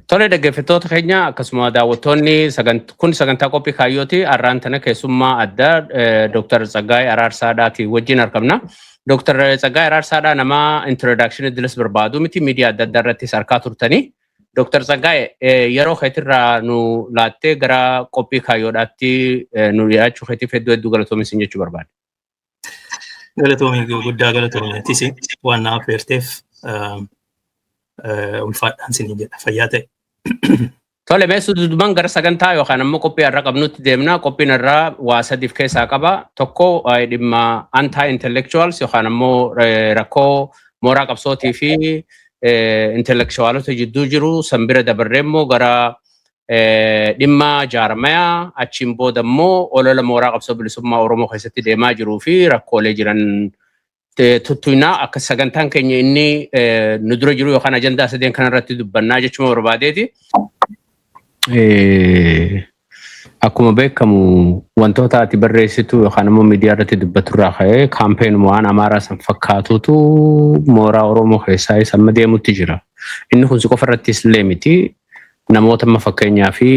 Tole, dhaggeeffattoota keenya akkasuma daawwattoonni, kun sagantaa qophii kaayyooti. Har'aan tana keessummaa addaa Dr. Tsaggaayee Araarsaadhaati wajjin argamna. Dr. Tsaggaayee Araarsaadhaa nama introduction dilas barbaadu miti, miidiyaa adda addaa irrattis harkaa turtanii. Dr. Tsaggaayee, yeroo keetirraa nu laattee gara qophii kaayyoodhaatti nu dhiyaachuu keetiif hedduu hedduu galatoomi isin jechuu barbaada. Galatoomii, guddaa galatoomii. Atis waan na affeerteef ulfaadhaan isin jedha, fayyaa ta'e. Tole, meessu duduban gara sagantaa yookaan ammoo qophii har'a qabnutti deemna. Qophiin irraa waa sadiif keessaa qaba. Tokko dhimma anti-intellectuals yookaan ammoo rakkoo mooraa qabsootii fi intellectualota jidduu jiru. San bira dabarree immoo gara dhimma jaarmayaa, achiin booda immoo olola mooraa qabsoo bilisummaa Oromoo keessatti deemaa jiruu fi rakkoolee jiran tuttuinaa. Akka sagantaan keenya inni nu dura jiru yookaan ajandaa sadeen kanarratti dubbannaa jechuma barbaadeeti. Akkuma beekamu, wantoota ati barreessitu yookaan immoo miidiyaa irratti dubbatu irraa ka'ee kaampeenuma waan Amaaraa san fakkaatutu mooraa Oromoo keessaa isa amma deemutti jira. Inni kun si qofa irrattis illee miti. Namoota amma fakkeenyaa fi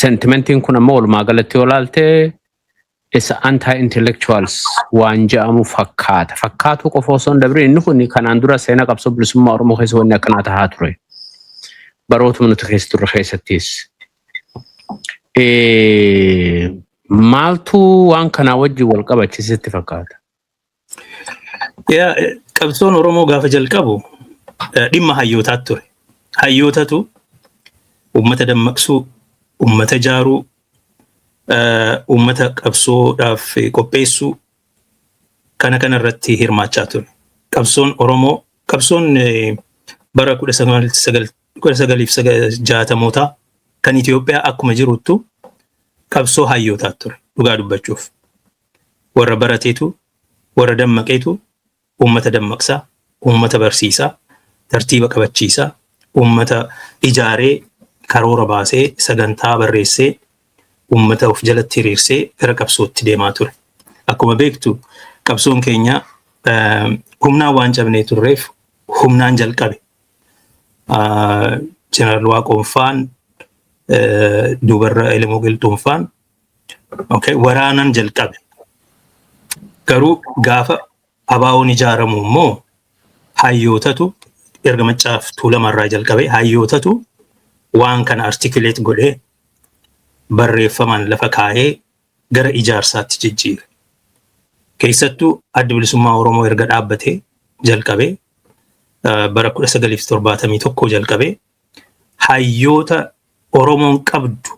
sentimentiin kun ammoo walumaa galatti yoo ilaalte isa anti-intellectuals waan jedhamu fakkaata. Fakkaatu qofa osoo hin dabrin, inni kun kanaan dura seenaa qabsoo bilisummaa Oromoo keessa wanni akkanaa tahaa ture. Barootuma nuti keessa turre keessattis. Maaltu waan kanaa wajjin wal qabachiisetti fakkaata? Yaa, qabsoon Oromoo gaafa jalqabu dhimma hayyootaatu ture. Hayyootatu uummata dammaqsuu, uummata ijaaruu, uummata qabsoodhaaf qopheessuu kana irratti hirmaachaa ture. Qabsoon Oromoo, qabsoon bara 1960mootaa kan Itoophiyaa akkuma jiruttu qabsoo hayyootaa ture dhugaa dubbachuuf. Warra barateetu, warra dammaqeetu uummata dammaqsaa, uummata barsiisaa, tartiiba qabachiisaa, uummata ijaaree, karoora baasee, sagantaa barreessee, uummata of jalatti hiriirsee gara qabsootti deemaa ture. Akkuma beektu, qabsoon keenya humnaan waan cabnee turreef humnaan jalqabe. Jeneraal Waaqoonfaan, duubarra Elemoo Qilxuunfaan waraanan jalqabe. Garuu gaafa ABO'n ijaaramu immoo hayyootatu erga Maccaaf Tuulamarraa jalqabe hayyootatu waan kana articulate godhee, barreeffamaan lafa kaa'ee gara ijaarsaatti jijjiire. Keessattuu Adda Bilisummaa Oromoo erga dhaabbatee jalqabee, bara 1971 jalqabee, hayyoota Oromoon qabdu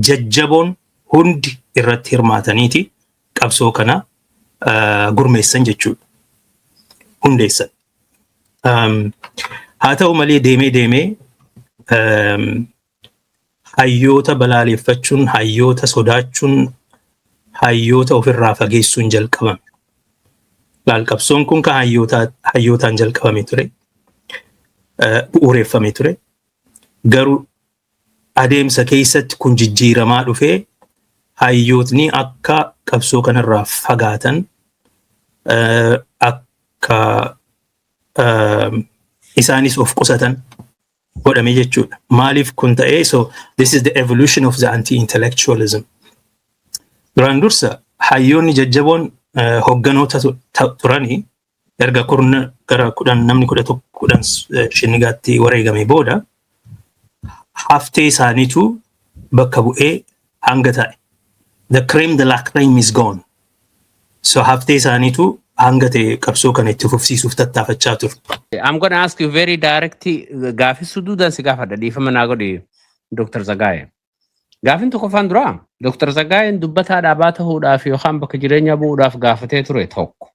jajjaboon hundi irratti hirmaataniiti qabsoo kana gurmeessan jechuudha. Hundeessan. Haa ta'u malee, deemee deemee hayyoota balaaleffachuun, hayyoota sodaachuun, hayyoota ofirraa fageessuun jalqabame. Laal, qabsoon kun kan hayyootaan jalqabame ture. Bu'uureffame ture. Garuu adeemsa keessatti kun jijjiiramaa dhufee hayyootni akka qabsoo kanarraa fagaatan, akka isaanis of qusatan godhame jechuudha. Maaliif kun ta'ee? So this is the evolution of the anti-intellectualism. Duraan dursa hayyoonni jajjaboon hogganoota turanii erga kurna gara 10 namni 11 10 Shinnigaatti wareegame booda haftee isaaniitu bakka bu'ee hanga ta'e. The creme de la creme is gone. So haftee isaaniitu hanga ta'e qabsoo kana itti fufsiisuuf tattaafachaa ture. I'm gonna ask you very direct gaafii suduudhaan si gaafadha, dhiifama naa godhi, Dr. Tsaggaayee. Gaafiin tokkoffaan duraa, Dr. Tsaggaayeen dubbataa dhaabaa ta'uudhaaf yookaan bakka jireenyaa bu'uudhaaf gaafatee ture tokko.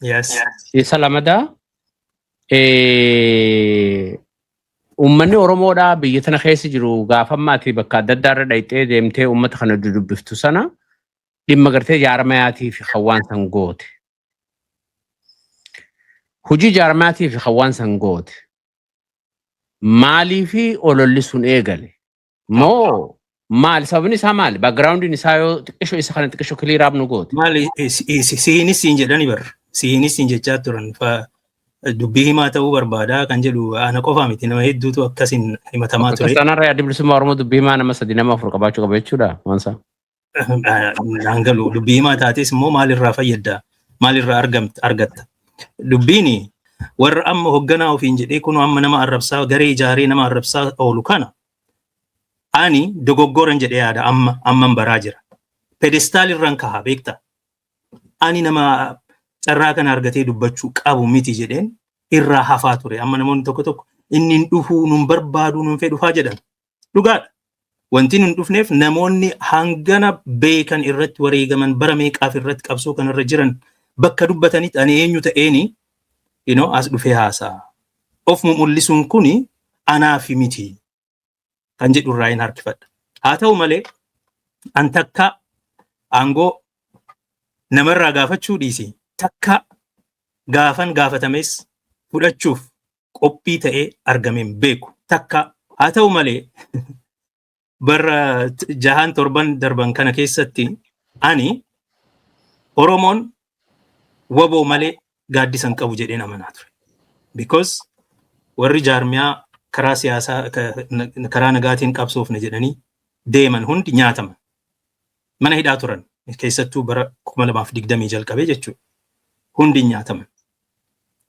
Yes. Isa lamadaa, uummanni Oromoodhaa biyya tana keessa jiru gaafammaati bakka adda addaa irra dhayxee deemtee uummata kana dudubbiftu sana dhimma gartee jaarmayaatii fi hawaan san goote. Hojii jaarmayaatii fi hawaan san goote. Maalii fi ololli sun eegale? Moo Maali sababni isaa maali? Backgroundiin isaa yoo xiqqisho isa kana xiqqisho clear up nu goote. Maali, siinis siin jedhani bar, siinis siin jechaa turan. Dubbii himaa ta'uu barbaadaa kan jedhu ana qofaa miti, nama hedduutu akkasiin himatamaa ture. Kiristaanarraa Adda Bilisummaa Oromoo dubbii himaa nama sadi, nama afur qabaachuu qaba jechuudha waansa. Naan galu. Dubbii himaa taates immoo maalirraa fayyadda? Maalirraa argatta? Dubbiin warra amma hoogganaa ofiin jedhee kun amma nama arrabsaa, garee ijaaree nama arrabsaa oolu kana ani dogoggoran jedhee yaada. Amma amman baraa jira. Pedestal irraan kaha beekta. Ani nama carraa kana argatee dubbachuu qabu miti jedheen irraa hafaa ture. Amma namoonni tokko tokko inni hin dhufuu, nun barbaadu, nun fedhufaa jedhan. Dhugaadha. Wanti nun dhufneef namoonni hangana beekan irratti wareegaman, bara meeqaaf irratti qabsoo kanarra jiran bakka dubbatanitti ani eenyu ta'eeni as dhufee haasa'a? Of mul'isuun kuni anaafi miti kan jedhu irraa hin harkifadha. Haa ta'u malee an takka aangoo namarraa gaafachuu dhiisi, takka gaafan gaafatames fudhachuuf qophii ta'ee argameen beeku takka. Haa ta'u malee bara jahaan torban darban kana keessatti ani Oromoon WBO malee gaaddisa hin qabu jedheen amanaa ture. Because warri jaarmiyaa karaa siyaasaa, karaa nagaatiin qabsoofne jedhanii deeman hundi nyaataman. Mana hidhaa turan, keessattuu bara 2020 jalqabee jechuudha. Hundi nyaataman.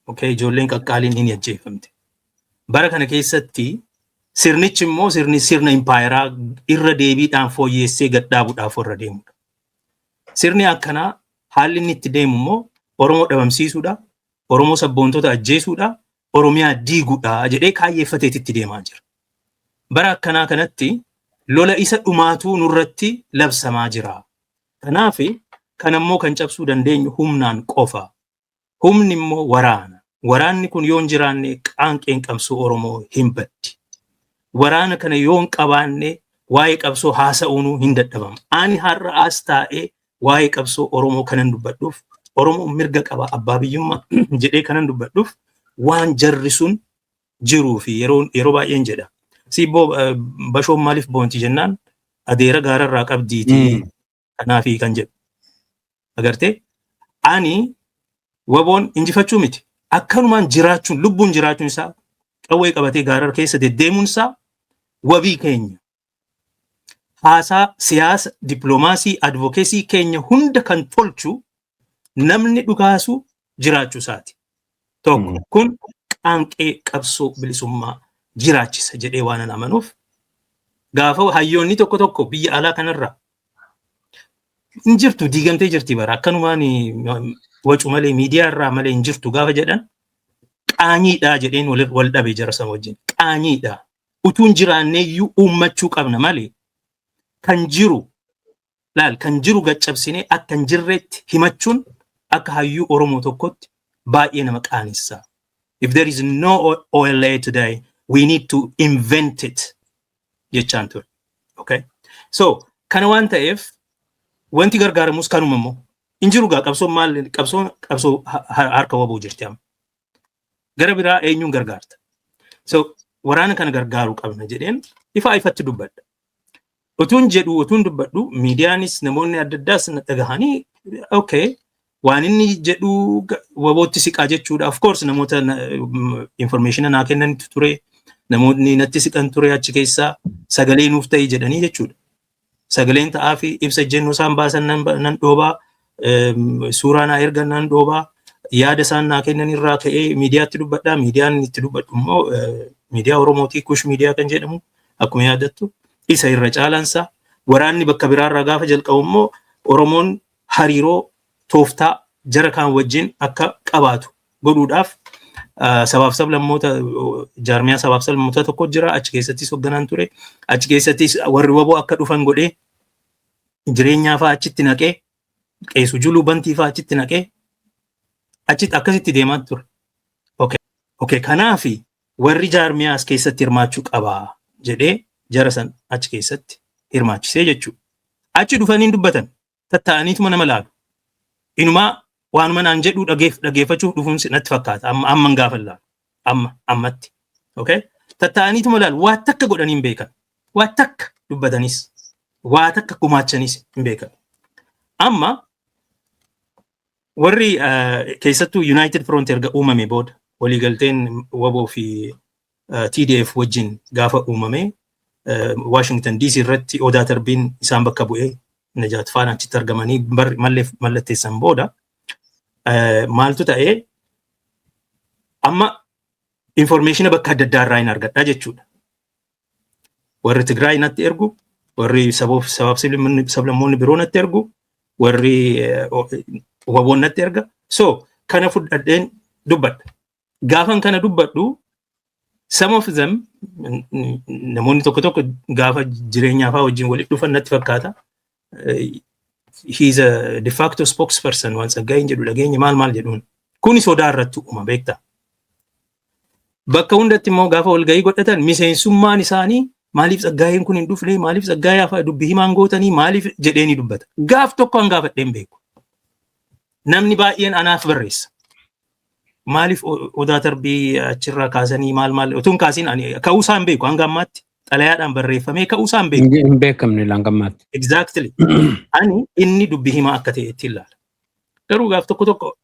Okay, ijoolleen qaqqaaliin ni ajjeefamte. Bara kana keessatti sirnichi immoo sirni sirna impaayeraa irra deebiidhaan fooyyessee gad dhaabuudhaaf warra deemudha. Sirni akkanaa haalli inni itti deemu immoo Oromoo dhabamsiisuudha, Oromoo sabboontota ajjeesuudha, Oromiyaa diiguudha jedhee kaayyeeffateet itti deemaa jira. Bara akkanaa kanatti lola isa dhumaatuu nurratti labsamaa jira. Kanaaf kan ammoo kan cabsuu dandeenyu humnaan qofa. Humni immoo waraana. Waraanni kun yoo hin jiraanne qaanqeen qabsoo Oromoo hin baddi. Waraana kana yoo hin qabaanne waa'ee qabsoo haasa'uunuu hin dadhabamu. Ani har'a as taa'ee waa'ee qabsoo Oromoo kanan dubbadhuuf, Oromoon mirga qaba abbaa biyyummaa jedhee kanan dubbadhuuf, waan jarri sun jiruu fi yeroo baay'een jedha. Sibboo bashoon maaliif boonti jennaan adeera gaararraa qabdiiti kanaafi kan jedhu. Agartee, ani WBOn injifachuu miti. Akkanumaan jiraachuun, lubbuun jiraachuun isaa, qawwee qabatee gaararra keessa deddeemuun isaa wabii keenya. Haasaa siyaasa, dippiloomaasii, advocacy keenya hunda kan tolchu namni dhukaasu jiraachuu isaati. Tokko kun qaanqee qabsoo bilisummaa jiraachisa jedhee waan an amanuuf, gaafa hayyoonni tokko tokko biyya alaa kanarraa hin jirtu, diigamtee jirti, bara akkanumaan wacu malee, miidiyaa irraa malee hin jirtu gaafa jedhan, qaanyiidha jedheen wal dhabe jara sana wajjin. Qaanyiidha. Utuun jiraannee iyyuu uummachuu qabna malee kan jiru laal, kan jiru gaccabsinee akka hin jirreetti himachuun akka hayyuu Oromoo tokkotti baay'ee nama qaanessa. If there is no OLA today, we need to invent it jechaan ture. Okay? So, kana waan ta'eef wanti gargaaramus kanuma immoo hin jiru gaa. Qabsoon maal, qabsoon qabsoo harka WBO jirti amma. Gara biraa eenyuun gargaarta? So, waraana kana gargaaruu qabna jedheen ifaa ifatti dubbadha. Utuun jedhu, utuun dubbadhu, miidiyaanis namoonni adda addaas na dhagahanii, okay, waan inni jedhu WBOtti siqaa jechuudha. Of course namoota information naa kennanitu ture. Namoonni natti siqan ture achi keessaa, sagalee nuuf ta'e jedhanii jechuudha. Sagaleen ta'aa fi ibsa ejjennoo isaan baasan nan dhoobaa, suuraa naa ergan nan dhoobaa, yaada isaan naa kennan irraa ka'ee miidiyaatti dubbadhaa. Miidiyaan itti dubbadhu immoo miidiyaa Oromootii, Kush Miidiyaa kan jedhamu akkuma yaadattu isa irra caalaansaa. Waraanni bakka biraarraa gaafa jalqabu immoo Oromoon hariiroo tooftaa jara kaan wajjin akka qabaatu godhuudhaaf sabaaf sablammoota, jaarmiyaa sabaaf sablammoota tokko jira, achi keessattis hoogganaan ture. Achi keessattis warri WBO akka dhufan godhee, jireenyaa fa'aa achitti naqee, qeessu juluu bantii fa'aa achitti naqee, achitti akkasitti deemaa ture. Okay, kanaafi warri jaarmiyaa as keessatti hirmaachuu qabaa jedhee jara san achi keessatti hirmaachisee jechuudha. Achi dhufanii dubbatan, tatta'aniituma nama laalu. Inumaa waanuma naan jedhu dhageeffachuuf dhufuun natti fakkaata amma amman gaafa laalu amma ammatti. Okay? Tatta'aniituma laalu, waa takka godhanii hin beekan. Waa takka dubbatanis. Waa takka gumaachanis hin beekan. Amma warri keessattuu United Front erga uumame booda, waliigalteen WBO fi TDF wajjin gaafa uumame, Washington DC irratti Odaa Tarbiin isaan bakka bu'ee Najaat Faana achitti argamanii mallatteessan booda maaltu ta'ee? Amma information bakka adda addaa irraa hin argadha jechuudha. Warri Tigraay natti ergu, warri sabaaf sablammoonni biroo natti ergu, warri WBOn natti erga. So kana fudhadheen dubbadha. Gaafan kana dubbadhu, some of them, namoonni tokko tokko gaafa jireenyaa fa'aa wajjin walitti dhufan natti fakkaata. He's a de facto spokesperson, waan Tsaggaayeen jedhu dhageenya maal maal jedhuun. Kuni sodaa irratti uuma, beektaa. Bakka hundatti immoo gaafa walgahii godhatan miseensummaan isaanii maaliif Tsaggaayeen kun hin dhufne, maaliif Tsaggaayee afaa dubbii himaan gootanii, maaliif jedhee ni dubbata. Gaaf tokko an gaafadheen beeku. Namni baay'een anaaf barreessa. Maaliif Odaa Tarbii achirraa kaasanii maal maal utuun kaasiin, ani ka'uusaa hin beeku hanga ammaatti, xalayaadhaan barreeffamee ka'uusaa hin beeku. Hin beekamne hanga ammaatti. Exactly. Ani inni dubbii himaa akka ta'e itti ilaala. Garuu gaaf tokko tokko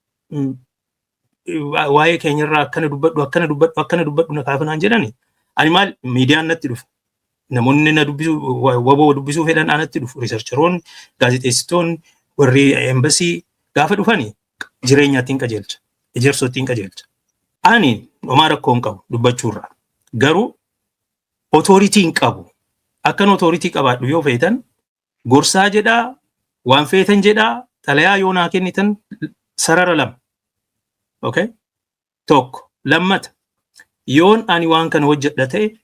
waa'ee keenyarraa akkana dubbadhu, akkana dubbadhu, akkana dubbadhu na kaafanaan jedhani, ani maal, miidiyaan natti dhufu. Namoonni na dubbisuu, WBO dubbisuu fedhan anatti dhufu. Researcheroonni, gaazexeessitoonni, warri embassy gaafa dhufani jireenyaattiin qajeelcha. Ejersoottiin qajeelcha. Ani homaa rakkoo hin qabu dubbachuurraa. Garuu authority hin qabu. Akkan authority qabaadhu yoo feetan, gorsaa jedhaa, waan feetan jedhaa, xalayaa yoo naa kennitan sarara lama. Okay? Tokko. Lammata. Yoon ani waan kana hojjedha ta'e,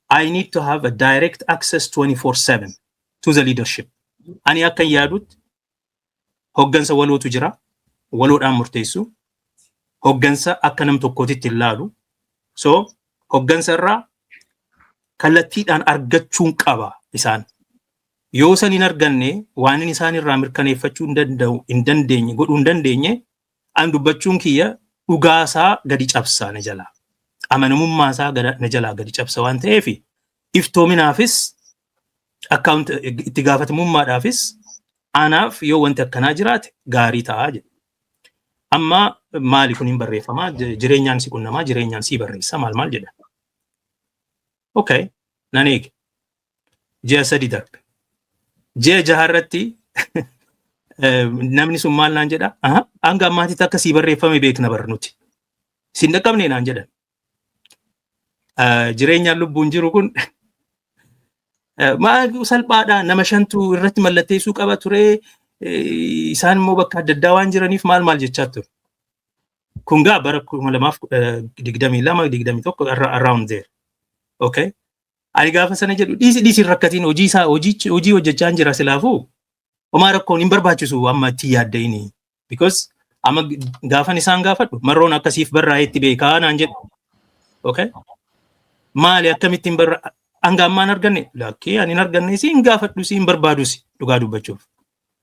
I need to have a direct access 24/7 to the leadership. Ani akkan yaadutti hoggansa walootu jira. Waloodhaan murteessu. Hoggansa akka nam tokkootitti hin laalu. So hoggansa irraa kallattiidhaan argachuun qaba isaan. Yoo san hin arganne, waan inni isaan irraa mirkaneeffachuu hin danda'u, hin dandeenye, godhuu hin dandeenye, an dubbachuun kiyya dhugaasaa gadi cabsaa na jalaa. Amanamummaa isaa na jalaa gadi cabsa waan ta'eef, iftoominaafis account itti gaafatamummaadhaafis anaaf yoo wanti akkanaa jiraate gaarii ta'a jedhe. Amma maali, kun hin barreeffamaa, jireenyaan si qunnamaa, jireenyaan si barreessa, maal maal jedha. Okay, nan eege. Ji'a 3 darbe. Ji'a jaharratti namni sun maal naan jedha? Hanga ammaatitti akka sii barreeffame beekna bar nuti. Siin dhaqqabne naan jedhan. Jireenyaan lubbuun jiru kun maal salphaadha, nama shantu irratti mallatteessuu qaba ture, isaan immoo bakka adda addaa waan jiraniif maal maal jechaa ture. Kun gaa bara 2022, 21 around there. Okay. Ani gaafa sana jedhu, dhiisi dhiisi, rakkatiin, hojii isaa hojii hojjechaa jira, silaafuu homaa rakkoon hin barbaachisu amma itti yaadda'ini. Because amma gaafan isaan gaafadhu marroon akkasiif barraa'eetti beekaa naan jedhu. Okay. Maali, akkamittiin barra hanga ammaan arganne? Lakkee, ani hin arganne, si hin gaafadhu, si hin barbaadus dhugaa dubbachuuf.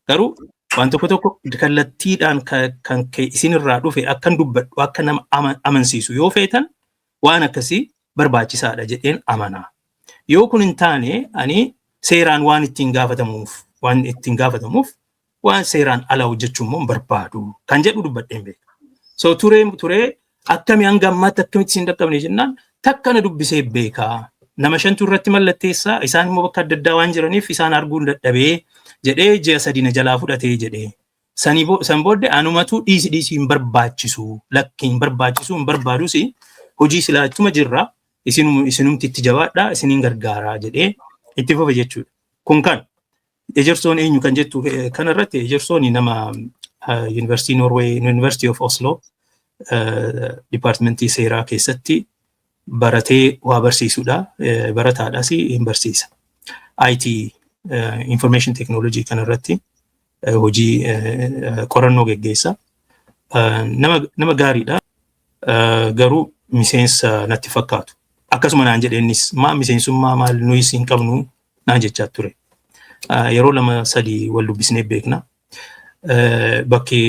Garuu waan tokko tokko kallattiidhaan kan isinirraa dhufe akkan dubbadhu akka nama amansiisu yoo feetan, waan akkasii barbaachisaadha jedheen amanaa. Yoo kun hin taane, ani seeraan waan ittiin gaafatamuuf waan seeraan ala hojjechuu immoo hin barbaadu kan jedhu dubbadheen beeka. So turee turee akkami hanga ammaatti akkamitti isin dhaqqabne jennaan, takka na dubbisee beekaa. Nama shantu irratti mallatteessaa, isaan immoo bakka adda addaa waan jiraniif isaan arguun dadhabee jedhee ji'a 3 na jalaa fudhatee jedhee. San booddee anumatu dhiisi dhiisi, hin barbaachisu, lakki, hin barbaachisu, hin barbaadus, hojii silaa ittuma jirra, isinumti itti jabaadhaa, isiniin gargaaraa jedhee itti fufe jechuudha. Kun kan Ejersoon eenyu kan jettu kanarratti, Ejersoon nama Yuunivarsiitii Norway, University of Oslo, dipaartimentii seeraa keessatti baratee waa barsiisudha. Barataadhas, hin barsiisa. IT, Information Technology kanarratti hojii qorannoo geggeessa. Nama gaariidha. Garuu miseensa natti fakkaatu. Akkasuma naan jedhe innis, maa miseensummaa maal nuyis hin qabnu naan jechaa ture. Yeroo lama sadii wal dubbisnee beekna. Bakki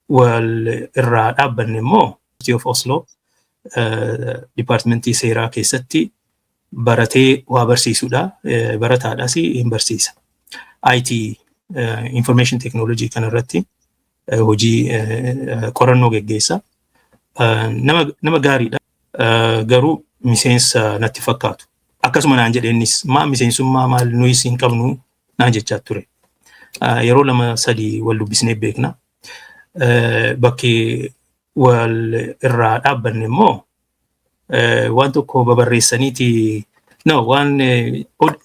wal irraa dhaabbanne immoo University of Oslo, dipaartimentii seeraa keessatti baratee waa barsiisudha. Barataadhas, hin barsiisa. IT, information technology kanarratti hojii qorannoo geggeessa. Nama gaariidha. Garuu miseensa natti fakkaatu. Akkasuma naan jedhe innis, maa miseensummaa maal nuyis hin qabnu naan jechaa ture. Yeroo lama sadii wal dubbisnee beekna. Bakki wal irraa dhaabbanne immoo waan tokko babarreessaniiti, no, waan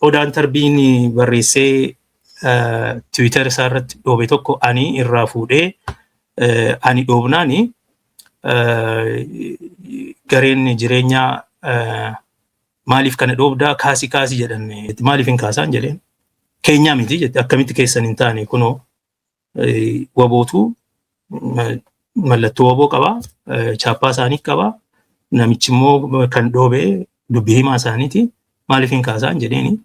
Odaan Tarbiin barreessee Twitter isaa irratti dhoobe tokko ani irraa fuudhee ani dhoobnaani, gareen jireenyaa maaliif kana dhoobdaa, kaasi kaasi jedhan. Maaliif hin kaasaan jedheen. Keenyaa miti jette. Akkamitti keessan hin taane? Kunoo WBOtu mallattoo WBO qabaa, chaappaa isaanii qabaa, namichi immoo kan dhoobe dubbii himaa isaaniiti, maaliif hin kaasaan jedheeni.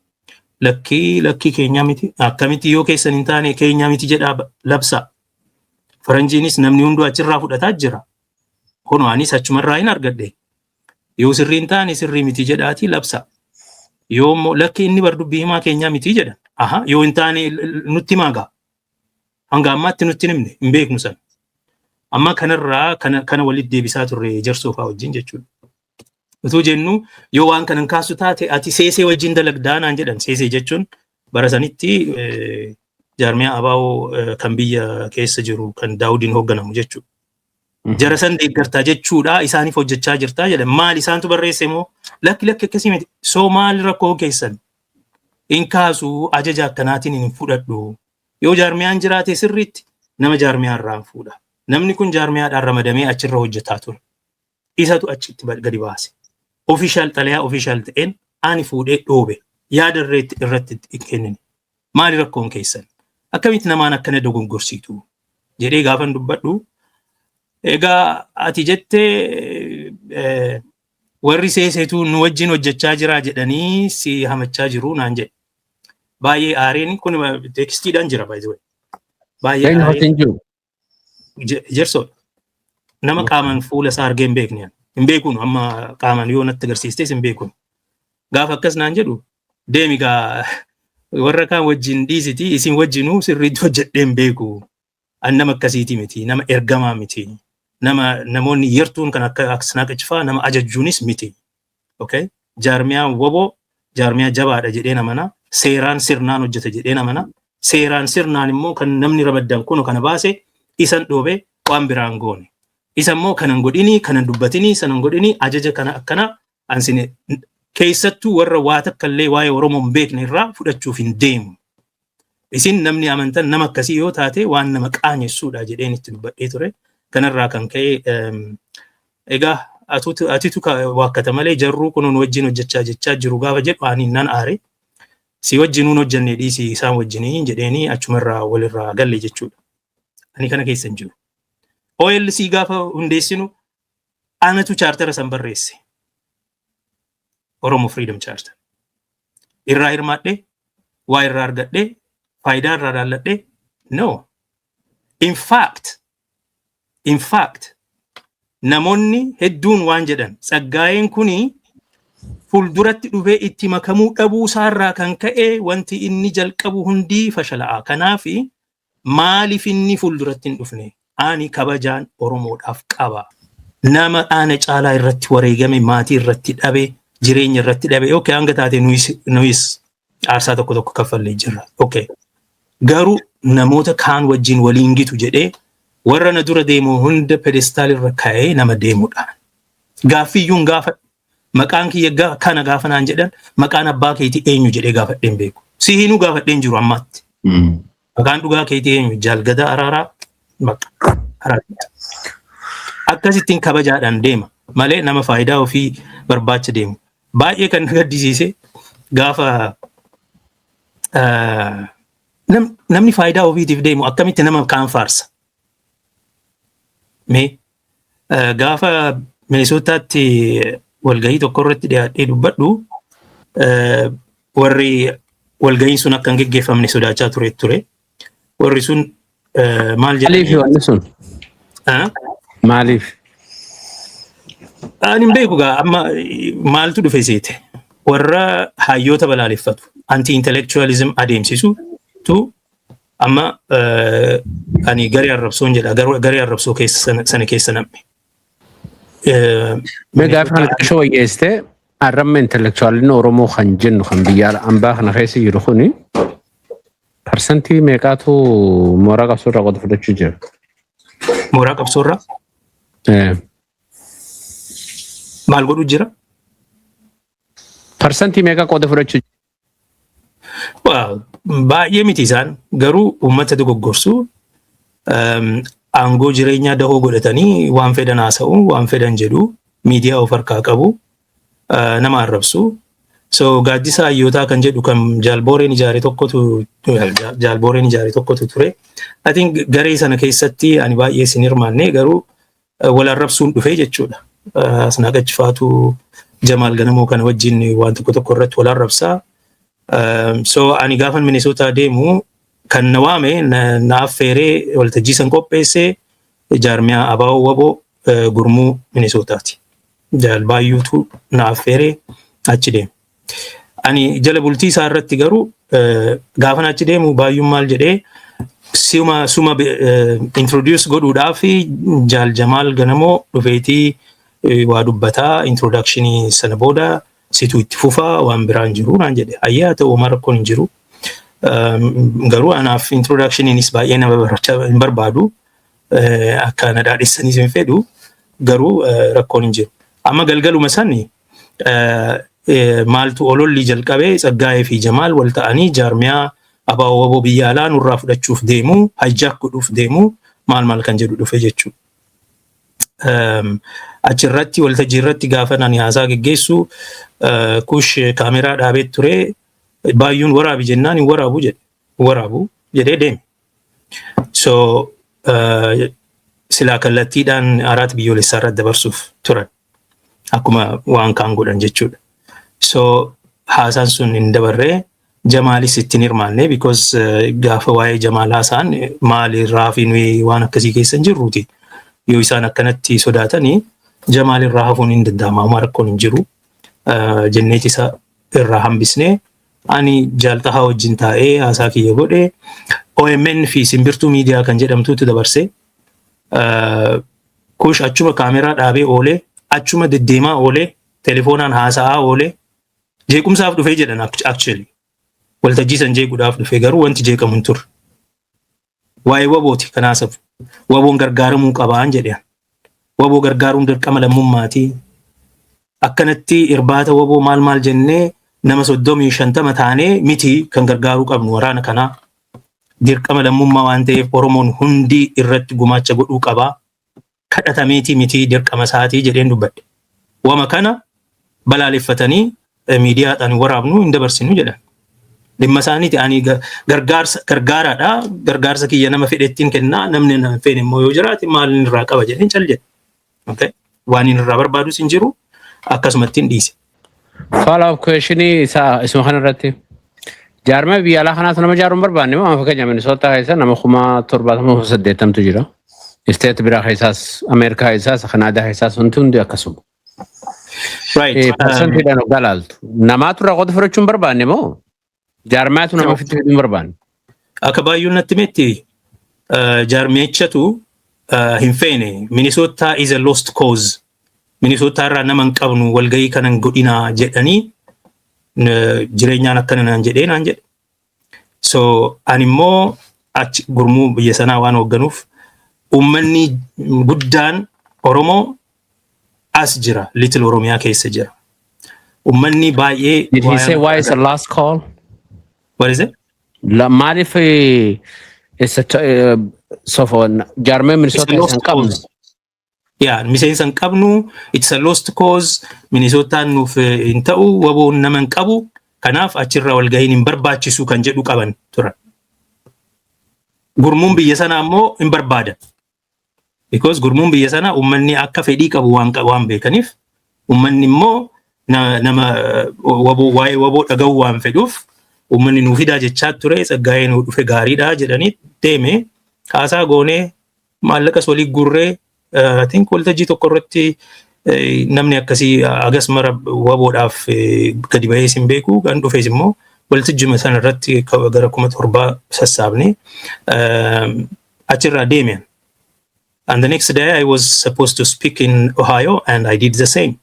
Lakkii, lakkii, keenyaa miti. Akkamitti yoo keessan hin taane keenyaa miti jedhaa labsa? Faranjiinis namni hunduu achirraa fudhataa jira. Kunoo anis achumarraa hin argadhe. Yoo sirrii hin taane sirrii miti jedhaatii labsa. Yoo immoo lakki, inni bar dubbii himaa keenyaa miti jedhan. Aha, yoo hin taane nutti himaa gaa. Hanga ammaatti nutti himne, hin beeknu sana. Amma kanarraa kana walitti deebisaa turre Jarsoo fa'aa wajjin jechuudha. Utuu jennu, yoo waan kana hin kaasu taate ati seesee wajjin dalagdaa naan jedhan. Seesee jechuun bara sanitti jaarmiyaa ABO kan biyya keessa jiru kan Daawudiin hoogganamu jechuudha. Jara san deeggartaa jechuudha, isaaniif hojjechaa jirtaa jedhan. Maal, isaantu barreesse moo? Lakki, lakki, akkasii miti. Soo maal rakkoo keessan? Hin kaasu, ajaja akkanaatiin hin fudhadhu. Yoo jaarmiyaan jiraate sirriitti nama jaarmiyaa irraa fuudha. Namni kun jaarmiyaadhaan ramadamee achirra hojjetaa ture. Isatu achitti gadi baase. Official xalayaa official ta'een ani fuudhee dhoobe. Yaada irratti kennine. Maali rakkoon keessan? Akkamitti namaan akkana dogoggorsiitu? Jedhee gaafan dubbadhu. Egaa ati jettee warri seeseetu nu wajjin hojjechaa jira jedhanii si hamachaa jiru naan jedhe. Baay'ee aareen, kun textiidhaan jira, by the way. Baay'ee aareen. Jarsoodha. Nama qaamaan fuula isaa argee hin beekne. Hin beekuun, amma qaamaan yoo natti agarsiistes hin beekuun. Gaafa akkas naan jedhu, deemi gaa, warra kaan wajjin dhiisiti, isin wajjinuu sirriitti hojjedhee hin beeku. An nama akkasiiti miti, nama ergamaa miti. Nama namoonni yertuun kan akka Asnaaqach faa nama ajajjuunis miti. Okay? Jaarmiyaan WBO jaarmiyaa jabaadha jedhee namana. Seeraan sirnaan hojjeta jedhee namana. Seeraan sirnaan immoo kan namni ramaddan kun kana baase isan dhoobe, waan biraan goone. Isa immoo kanan godhinii, kanan dubbatinii, sanan godhinii, ajaja kana akkana ansine keessattuu warra waa takka illee waa'ee Oromoo hin beekne irraa fudhachuuf hin deemu. Isin namni amantan nama akkasii yoo taate waan nama qaanyessuudha jedheen itti dubbadhee ture. Kanarraa kan ka'e egaa atitu waakkata malee jarruu kunuun wajjin hojjechaa jechaa jiru gaafa jedhu ani nan aare. Si wajjinuun hojjenne, dhiisii, isaan wajjinii jedheenii achumarraa walirraa galle jechuudha. Ani kana keessa hin jiru. OLC gaafa hundeessinu anatu chartera san barreesse. Oromo Freedom Charter. Irraa hirmaadhee, waa irraa argadhee, faayidaa irraa laalladhee? No. In fact, namoonni hedduun waan jedhan, Tsaggaayeen kuni fuulduratti dhufee itti makamuu dhabuu isaarraa kan ka'e wanti inni jalqabu hundii fashala'a. Kanaaf maaliif inni fuulduratti hin dhufne? Ani kabajaan Oromoodhaaf qaba. Nama aana caalaa irratti wareegame, maatii irratti dhabe, jireenya irratti dhabe, okay, hanga taate nuyis aarsaa tokko tokko kaffallee jirra. Okay. Garuu namoota kaan wajjin waliin gitu jedhee warra na dura deemu hunda pedestal irra kaa'ee nama deemudha. Gaaffiyyuun gaafa maqaan kiyya kana gaafa naan jedhan, maqaan abbaa keetii eenyu jedhee gaafadheen beeku. Si hinuu gaafadheen jiru ammaatti. Maqaan dhugaa keetii eenyu? Jaalgadaa Araaraa maqa. Araaraa. Akkasittiin kabajaadhaan deema malee nama faayidaa ofii barbaacha deemu. Baay'ee kan na gaddisiise, gaafa namni faayidaa ofiitiif deemu akkamitti nama kaan faarsa? Mee gaafa Minisootaatti walgahii tokko irratti dhiyaadhee dubbadhu, warri walgahiin sun akka hin geggeeffamne sodaachaa ture. Warri sun maal jedhanii? Maaliif wanni sun? Maaliif? Ani hin beeku gaa, amma maaltu dhufe seete? Warra hayyoota balaaleffatu, anti intellectualism adeemsisu. Keessattuu amma ani garee arrabsoon jedha, garee arrabsoo keessa sana keessa nam'e. Mee gaafa kana xiqqoo wayyeessitee, arramma intellectualonni Oromoo kan jennu kan biyya ambaa kana keessa jiru kuni parsantii meeqaatu mooraa qabsoo irraa qooda fudhachuu jira? Mooraa qabsoorraa maal godhu jira? Parsantii meeqa qooda fudhachuu? Baay'ee miti. Isaan garuu uummata dogoggorsu, aangoo jireenyaa dahoo godhatanii waan fedhan haasa'u, waan fedhan jedhu, miidiyaa of harkaa qabu, nama arrabsu. So gaaddisa hayyootaa kan jedhu kan jaalbooreen ijaare tokkotu ture. I think garee sana keessatti ani baay'ee sin hirmaanne, garuu wal arrabsuun dhufee jechuudha. Asnaaqachifaatu Jamaal Ganamoo kana wajjin waan tokko tokko irratti wal arrabsaa. So ani gaafan Minnesota deemu kan na waame, na affeeree waltajjii san qopheessee jaarmiyaa ABO WBO gurmuu Minnesotaati. Jaal Baayyuutu na affeeree achi deeme. Ani jala bultii isaa irratti garuu gaafan achi deemu Baayyuun maal jedhee, suma introduce godhuudhaaf Jaal Jamaal Ganamoo dhufeetii waa dubbataa, introductionii sana booda situ itti fufaa, waan biraan jiru naan jedhe. Ayyaa ta'u, homaa rakkoon hin jiru. Garuu anaaf introductioniinis baay'ee nama barachaa hin barbaadu. Akka na dhaadhessanis hin fedhu, garuu rakkoon hin jiru. Amma galgaluma sani maaltu ololli jalqabee, Tsaggaa'ee fi Jamaal wal ta'anii jaarmiyaa ABO WBO biyya alaa nurraa fudhachuuf deemu, hijack godhuuf deemu, maal maal kan jedhu dhufe jechuudha. Achirratti waltajjii irratti gaafa ani haasaa geggeessu Kush kaameraa dhaabee ture. Baayyuun waraabi jennaan hin waraabu jedhe, waraabu jedhee deeme. So silaa kallattiidhaan araat biyyoolessaa irratti dabarsuuf turan, akkuma waan kaan godhan jechuudha. So haasaan sun hin dabarree, Jamaalis ittiin hirmaanne, because gaafa waa'ee Jamaal haasaan maalirraa fi nuyi waan akkasii keessa hin jirruuti. Yoo isaan akkanatti sodaatanii Jamaal irraa hafuun hin danda'ama, homaa rakkoon hin jiru jenneeti isa irraa hambisnee, ani Jaalxahaa wajjin taa'ee haasaa kiyya godhe. OMN fi Simbirtuu Miidiyaa kan jedhamtutu dabarse. Kush achuma kaameraa dhaabee oolee, achuma deddeemaa oolee, telefoonaan haasa'aa oolee, jeequmsaaf dhufee jedhan. Actually waltajjii san jeequudhaaf dhufee, garuu wanti jeeqamu hin turre. Waa'ee WBOti kan haasafu. WBOn gargaaramuu qabaan jedhan. WBO gargaaruun dirqama lammummaati. Akkanatti irbaata WBO maal maal jennee nama 30 50 taanee miti kan gargaaruu qabnu waraana kanaa. Dirqama lammummaa waan ta'eef Oromoon hundi irratti gumaacha godhuu qabaa. Kadhatameetii miti, dirqama isaatii jedheen dubbadhe. Wama kana balaaleffatanii miidiyaadhaan waraabnu hin dabarsinu jedhan. Dhimma isaaniiti, ani gargaarsa gargaaraadha. Gargaarsa kiyya nama fedhettiin kennaa, namni na feene immoo yoo jiraate maal inni irraa qaba jedheen cal jedhe. Okay. Waan inni irraa barbaadus hin jiru, akkasumatti hin dhiise. Follow up question isaa isuma kanarratti. Jaarmaa biyya alaa kanaatu nama ijaaruun barbaanne moo? Fakkeenya Minnesota keessa nama 70,080tu jira. State biraa keessaas, Ameerikaa keessaas, Kanaadaa keessaas wanti hundi akkasuma. Parsantiidhaan hoggaa laaltu. Namaatu irraa qooda fudhachuu hin barbaanne moo jaarmaatu nama ofitti fiduu hin barbaanne? Akka baay'oon natti himetti jaarmichatu hin feene. Minnesota is a lost cause. Minnesota irraa nama hin qabnu, walgahii kana hin godhinaa jedhanii, jireenyaan akkana naan jedhee naan jedhe. So ani immoo achi gurmuu biyya sanaa waan hoogganuuf, uummanni guddaan Oromoo as jira, Little Oromiyaa keessa jira. Uummanni baay'ee. Did he say why is the last call? What is it? Maaliif so jaarmee Minnesota keessa hin qabnu? Yaa, miseensa hin qabnu, it's a lost cause, Minnesotaan nuuf hin ta'u, WBOn nama hin qabu, kanaaf achirraa walgahiin hin barbaachisu kan jedhu qaban turan. Gurmuun biyya sanaa immoo hin barbaadan. Because gurmuun biyya sanaa uummanni akka fedhii qabu waan beekaniif, uummanni immoo nama WBO, waa'ee WBO dhaga'uu waan fedhuuf, uummanni nuu fidaa jechaa ture, Tsaggaa'ee nuu dhufe gaariidha jedhanii deeme. Haasaa goonee, maallaqas walii gurree, I think waltajjii tokko irratti namni akkasii agas mara WBOdhaaf gadi ba'ees hin beeku, kan dhufes immoo Waltajjii sana irratti gara 7,000 sassaabne achirraa deemen. And the next day I was supposed to speak in Ohio, and I did the same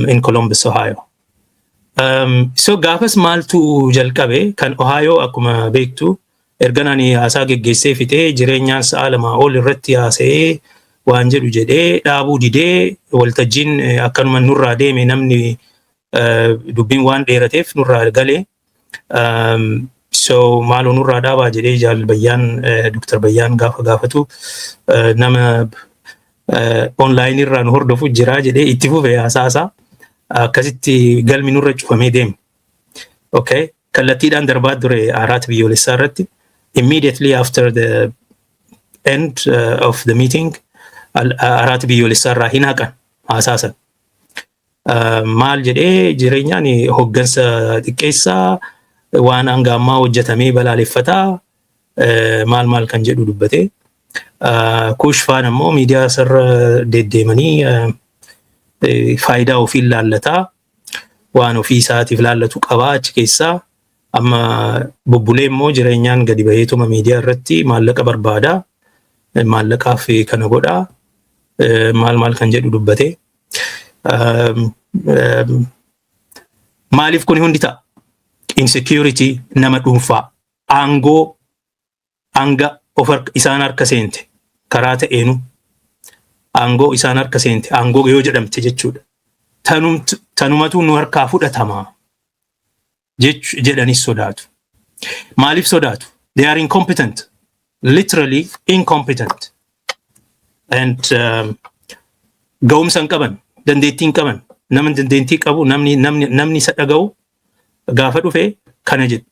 in Columbus, Ohio. So gaafas maaltu jalqabe? Kan Ohio akkuma beektu, erga ani haasaa geggeessee fixee, Jireenyaan sa'a 2 ol irratti haasa'ee waan jedhu jedhee dhaabuu didee, waltajjiin akkanuma nurraa deeme, namni dubbiin waan dheerateef nurraa galee. So maaloo nurraa dhaabaa jedhee Jaal Bayyaan, Dr. Bayyaan gaafa gaafatu, nama online irraa nu hordofu jira jedhee itti fufe haasaasaa. Akkasitti galmi nurra cufamee deeme. Okay. Kallattiidhaan darbaa ture Araat Biyyoolessaa irratti. Immediately after the end of the meeting, Araat Biyyoolessaa irraa hin haqan haasaasan. Maal jedhee? Jireenyaan hoggansa xiqqeessaa, waan hanga ammaa hojjetamee balaaleffataa, maal maal kan jedhu dubbatee. Kuush faan ammoo miidiyaa sarara deddeemanii faayidaa ofii laallataa, waan ofii isaatiif laallatu qabaa achi keessaa. Amma bubbulee immoo Jireenyaan gadi baheetuma miidiyaa irratti maallaqa barbaadaa, maallaqaaf kana godhaa, maal maal kan jedhu dubbatee. Maaliif kun hundi ta'a? Insecurity nama dhuunfaa, aangoo hanga of isaan harka seente, karaa ta'eenu aangoo isaan harka seente, aangoo yoo jedhamte jechuudha. Tanumatu nu harkaa fudhatamaa jedhanis sodaatu. Maaliif sodaatu? They are incompetent. Literally incompetent. And ga'umsa hin qaban, dandeettii hin qaban. Nama dandeettii qabu, namni isa dhaga'u gaafa dhufe kana jedhu.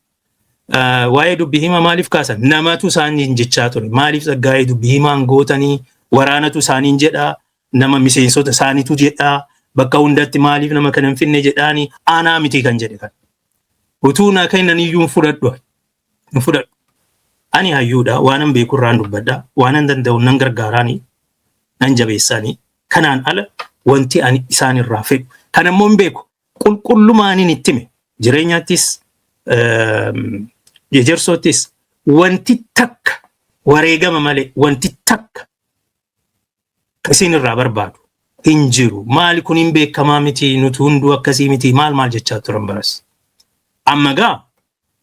Waa'ee dubbii himaa maaliif kaasan? Namatu isaaniin jechaa ture. Maaliif Tsaggaa'ee dubbii himaan gootanii? Waraanatu isaaniin jedhaa, nama miseensota isaaniitu jedhaa, bakka hundatti maaliif nama kana hin finne jedhaanii, aanaa miti kan jedhe kan. Utuu naa kennan iyyuu hin fudhadhu. Hin fudhadhu. Ani hayyuudha, waanan beeku irraan dubbadha, waanan danda'u nan gargaaraanii, nan jabeessaanii. Kanaan ala wanti ani isaan irraa fedhu. Kan ammoo hin beeku. Qulqullumaanin itti hime. Jireenyaattis, Ejersoottis, wanti takka wareegama malee wanti takka isin irraa barbaadu hin jiru. Maali, kun hin beekamaa miti, nuti hunduu akkasii miti, maal maal jechaa turan baras. Amma gaa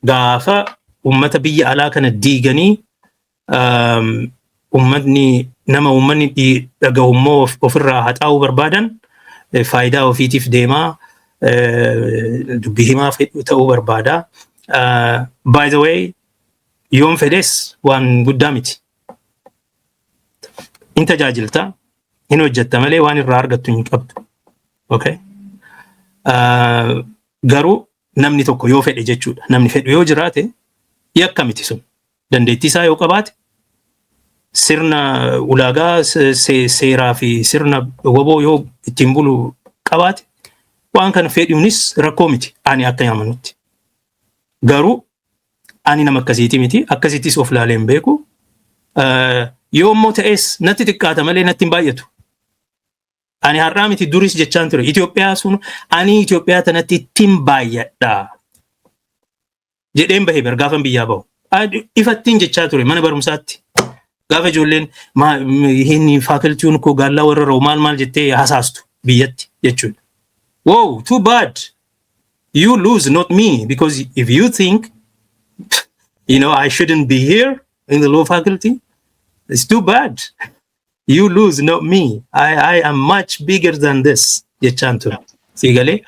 gaafa ummata biyya alaa kana diiganii, ummatni nama ummanni dhaga'u immoo ofirraa haxaa'uu barbaadan, faayidaa ofiitiif deemaa, dubbii himaa ta'uu barbaada. By the way, yoon fedhes waan guddaa miti. In tajaajilta, hin hojjetta malee waan irraa argattu hin qabdu. Okay? Garuu namni tokko yoo fedhe jechuudha. Namni fedhu yoo jiraate yakka miti sun. Dandeettii isaa yoo qabaate, sirna ulaagaa seeraa fi sirna WBO yoo ittiin bulu qabaate, waan kana fedhuunis rakkoo miti ani akka amanutti. Garuu ani nama akkasiiti miti, akkasittis of laalee hin beeku. Yoo immoo ta'es natti xiqqaata malee natti hin baay'atu. Ani har'aa miti, duris jechaan ture. Itoophiyaa sun, ani Itoophiyaa tanatti ittiin baay'adha jedheen bahee bar gaafan biyyaa bahu. Ifattiin jechaa ture mana barumsaatti. Gaafa ijoolleen hin faakaltiin koo gaallaa warra ra'u maal maal jettee hasaastu biyyatti jechuudha. Wow, too bad. You lose, not me. Because if you think, I shouldn't be here in the law faculty, it's too bad. You lose, not me. I am much bigger than this. Jechaan ture. Si galee?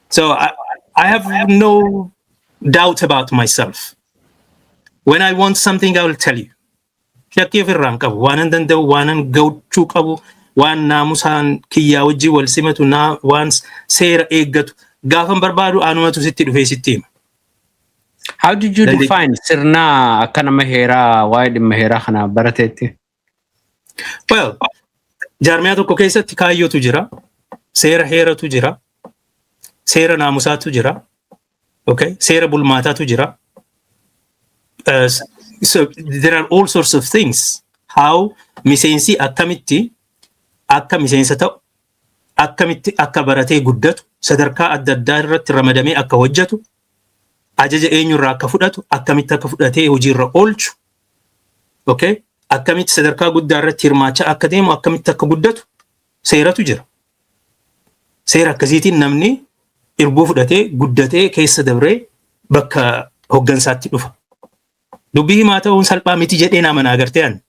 So I have no doubt about myself. When I want something, I will tell you. Shakkii ofirraa hin qabu. Waanan danda'u, waanan gochuu qabu, waan naamusaan kiyyaa wajjin wal simatu, waan seera eeggatu. Gaafan barbaadu anumatu sitti dhufee sitti hima. How did you define sirna akka nama heeraa, waa'ee dhimma heeraa kana barateetti? Well, jaarmiyaa tokko keessatti kaayyootu jira, seera heeratu jira, seera naamusaatu jira, okay? Seera bulmaataatu jira. So there are all sorts of things. How miseensi akkamitti akka miseensa ta'u, akkamitti akka baratee guddatu, sadarkaa adda addaa irratti ramadamee akka hojjetu. Ajaja eenyurraa akka fudhatu, akkamitti akka fudhatee hojiirra oolchu, okay? Akkamitti sadarkaa guddaa irratti hirmaachaa akka deemu, akkamitti akka guddatu seeratu jira. Seera akkasiitiin namni irbuu fudhatee guddatee keessa dabree bakka hoggansaatti dhufa. Dubbii himaa ta'uun salphaa miti jedhee nama na agartee ani.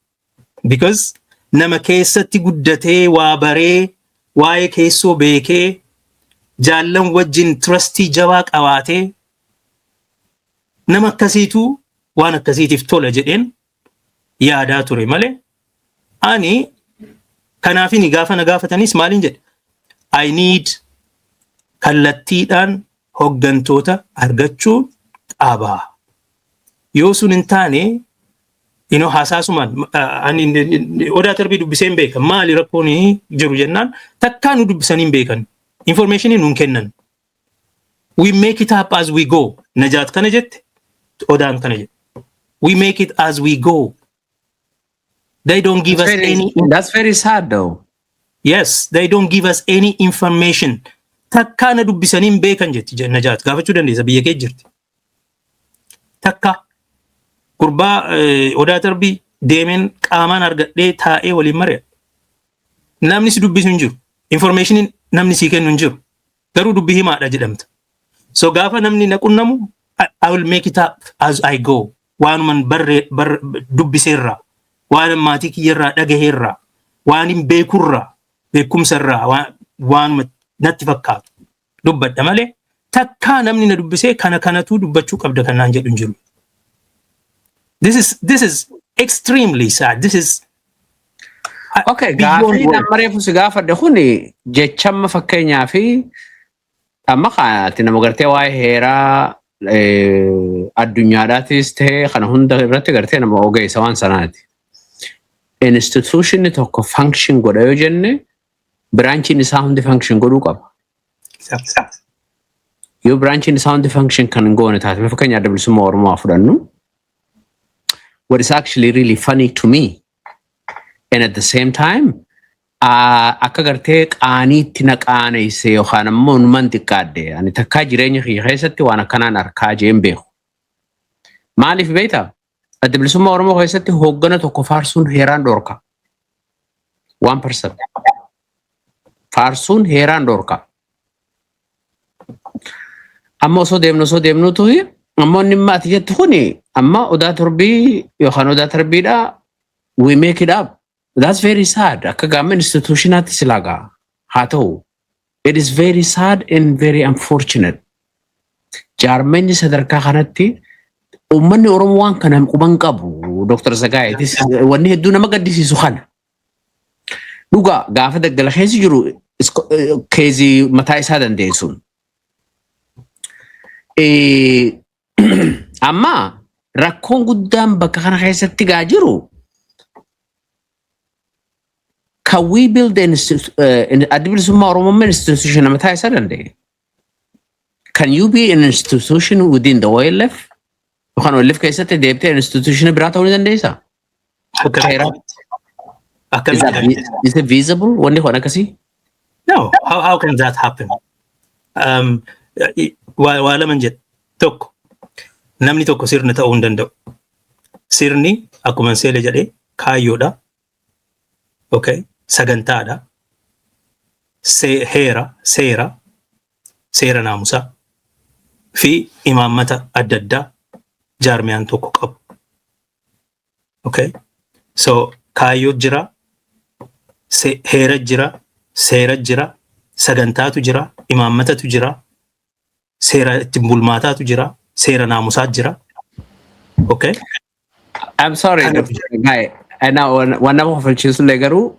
Because nama keessatti guddatee, waa baree, waa'ee keessoo beekee, jaallan wajjin trustii jabaa qabaatee, nama akkasiitu waan akkasiitiif tola jedheen yaadaa ture malee ani kanaafini gaafa na gaafatanis maaliin jedhe? I need kallattiidhaan hoggantoota argachuu qaba. Yoo sun hin taane hasaasumaan ani Odaa Tarbii dubbisee hin beekan. Maali rakkoon jiru jennaan, takkaa nu dubbisanii hin beekan. Informationii nuun kennan. We make it up as we go. Najaat kana jette, Odaan kana jette. We make it as we go. They don't give us any That's very sad, though. Yes, they don't give us any information. Takkaa na dubbisanii hin beekan jetti Najaat. Gaafachuu dandeessa, biyya kee jirti. Takka gurbaa Odaa Tarbii deemeen qaamaan argadhee taa'ee waliin mari'adha. Namni si dubbisu hin jiru. Informationiin namni sii kennu hin jiru. Garuu dubbii himaadha jedhamta. So gaafa namni na qunnamu, I will make it up as I go. Waanuman barree dubbiseerraa, waan maatii kiyyarraa dhagaheerraa, waan hin beekurraa, beekumsarraa, waanuma natti fakkaatu dubbadha malee takkaa namni na dubbisee kana kanatu dubbachuu qabda kanaan jedhu hin jiru. This is extremely sad. This is Okay, gaafii amma reefu si gaafadhe kuni jechamma fakkeenyaa fi amma ati nama gartee waa'ee heeraa addunyaadhaatis ta'ee kana hunda irratti gartee nama ogeessa waan sanaati. Institutionni tokko function godha yoo jenne, branchiin isaa hundi function godhuu qaba. Yoo branchiin isaa hundi function kan hin goone taate, fakkeenya Adda Bilisummaa Oromoo haa fudhannu. What is actually really funny to me and at the same time akka gartee qaaniitti na qaaneesse yookaan ammoo numan xiqqaadde, ani takkaa jireenya kiyya keessatti waan akkanaan arkaa jeen beeku. Maaliif beektaa? Adda Bilisummaa Oromoo keessatti hooggana tokko faarsuun heeraan dhorka. One person. Faarsuun heeraan dhorka. Amma osoo deemnutu ammoo inni ati jettu kuni amma Odaa Torbii yookaan Odaa Tarbiidha, we make it up. That's very sad. Akka gaama institutionaatti silaa gaa haa ta'u. It is very sad and very unfortunate. Jaarmenni sadarkaa kanatti uummanni Oromoo waan kana quban qabu. Dr. Zagaye, wanni hedduu nama gaddisiisu kana. Dhugaa gaafa daggala keessa jiru keezii mataa isaa dandeessuun. Amma rakkoon guddaan bakka kana keessatti gaa jiru, can we build an Adda Bilisummaa Oromoo institution mataa isaa danda'e? Can you be an institution within the OLF? Yookaan OLF keessatti deebitee institution biraa ta'uu ni dandeessaa? Is that Akkamitti? Is it feasible? Wanni kun akkasii? No, how can that happen? Waa laman jedha. Tokko, namni tokko sirna ta'uu hin danda'u. Sirni akkuma seele jedhee kaayyoodha. Okay, sagantaadha. Heera, seera, seera naamusaa fi imaammata adda addaa jaarmiyaan tokko qabu. Okay, so kaayyoo jira, heera jira, seera jira, sagantaatu jira, imaammatatu jira, seera ittiin bulmaataatu jira, seera naamusaa jira. Okay. I'm sorry, Kind of. Dr. Guy. And now, waan nama kofalchiisu illee garuu,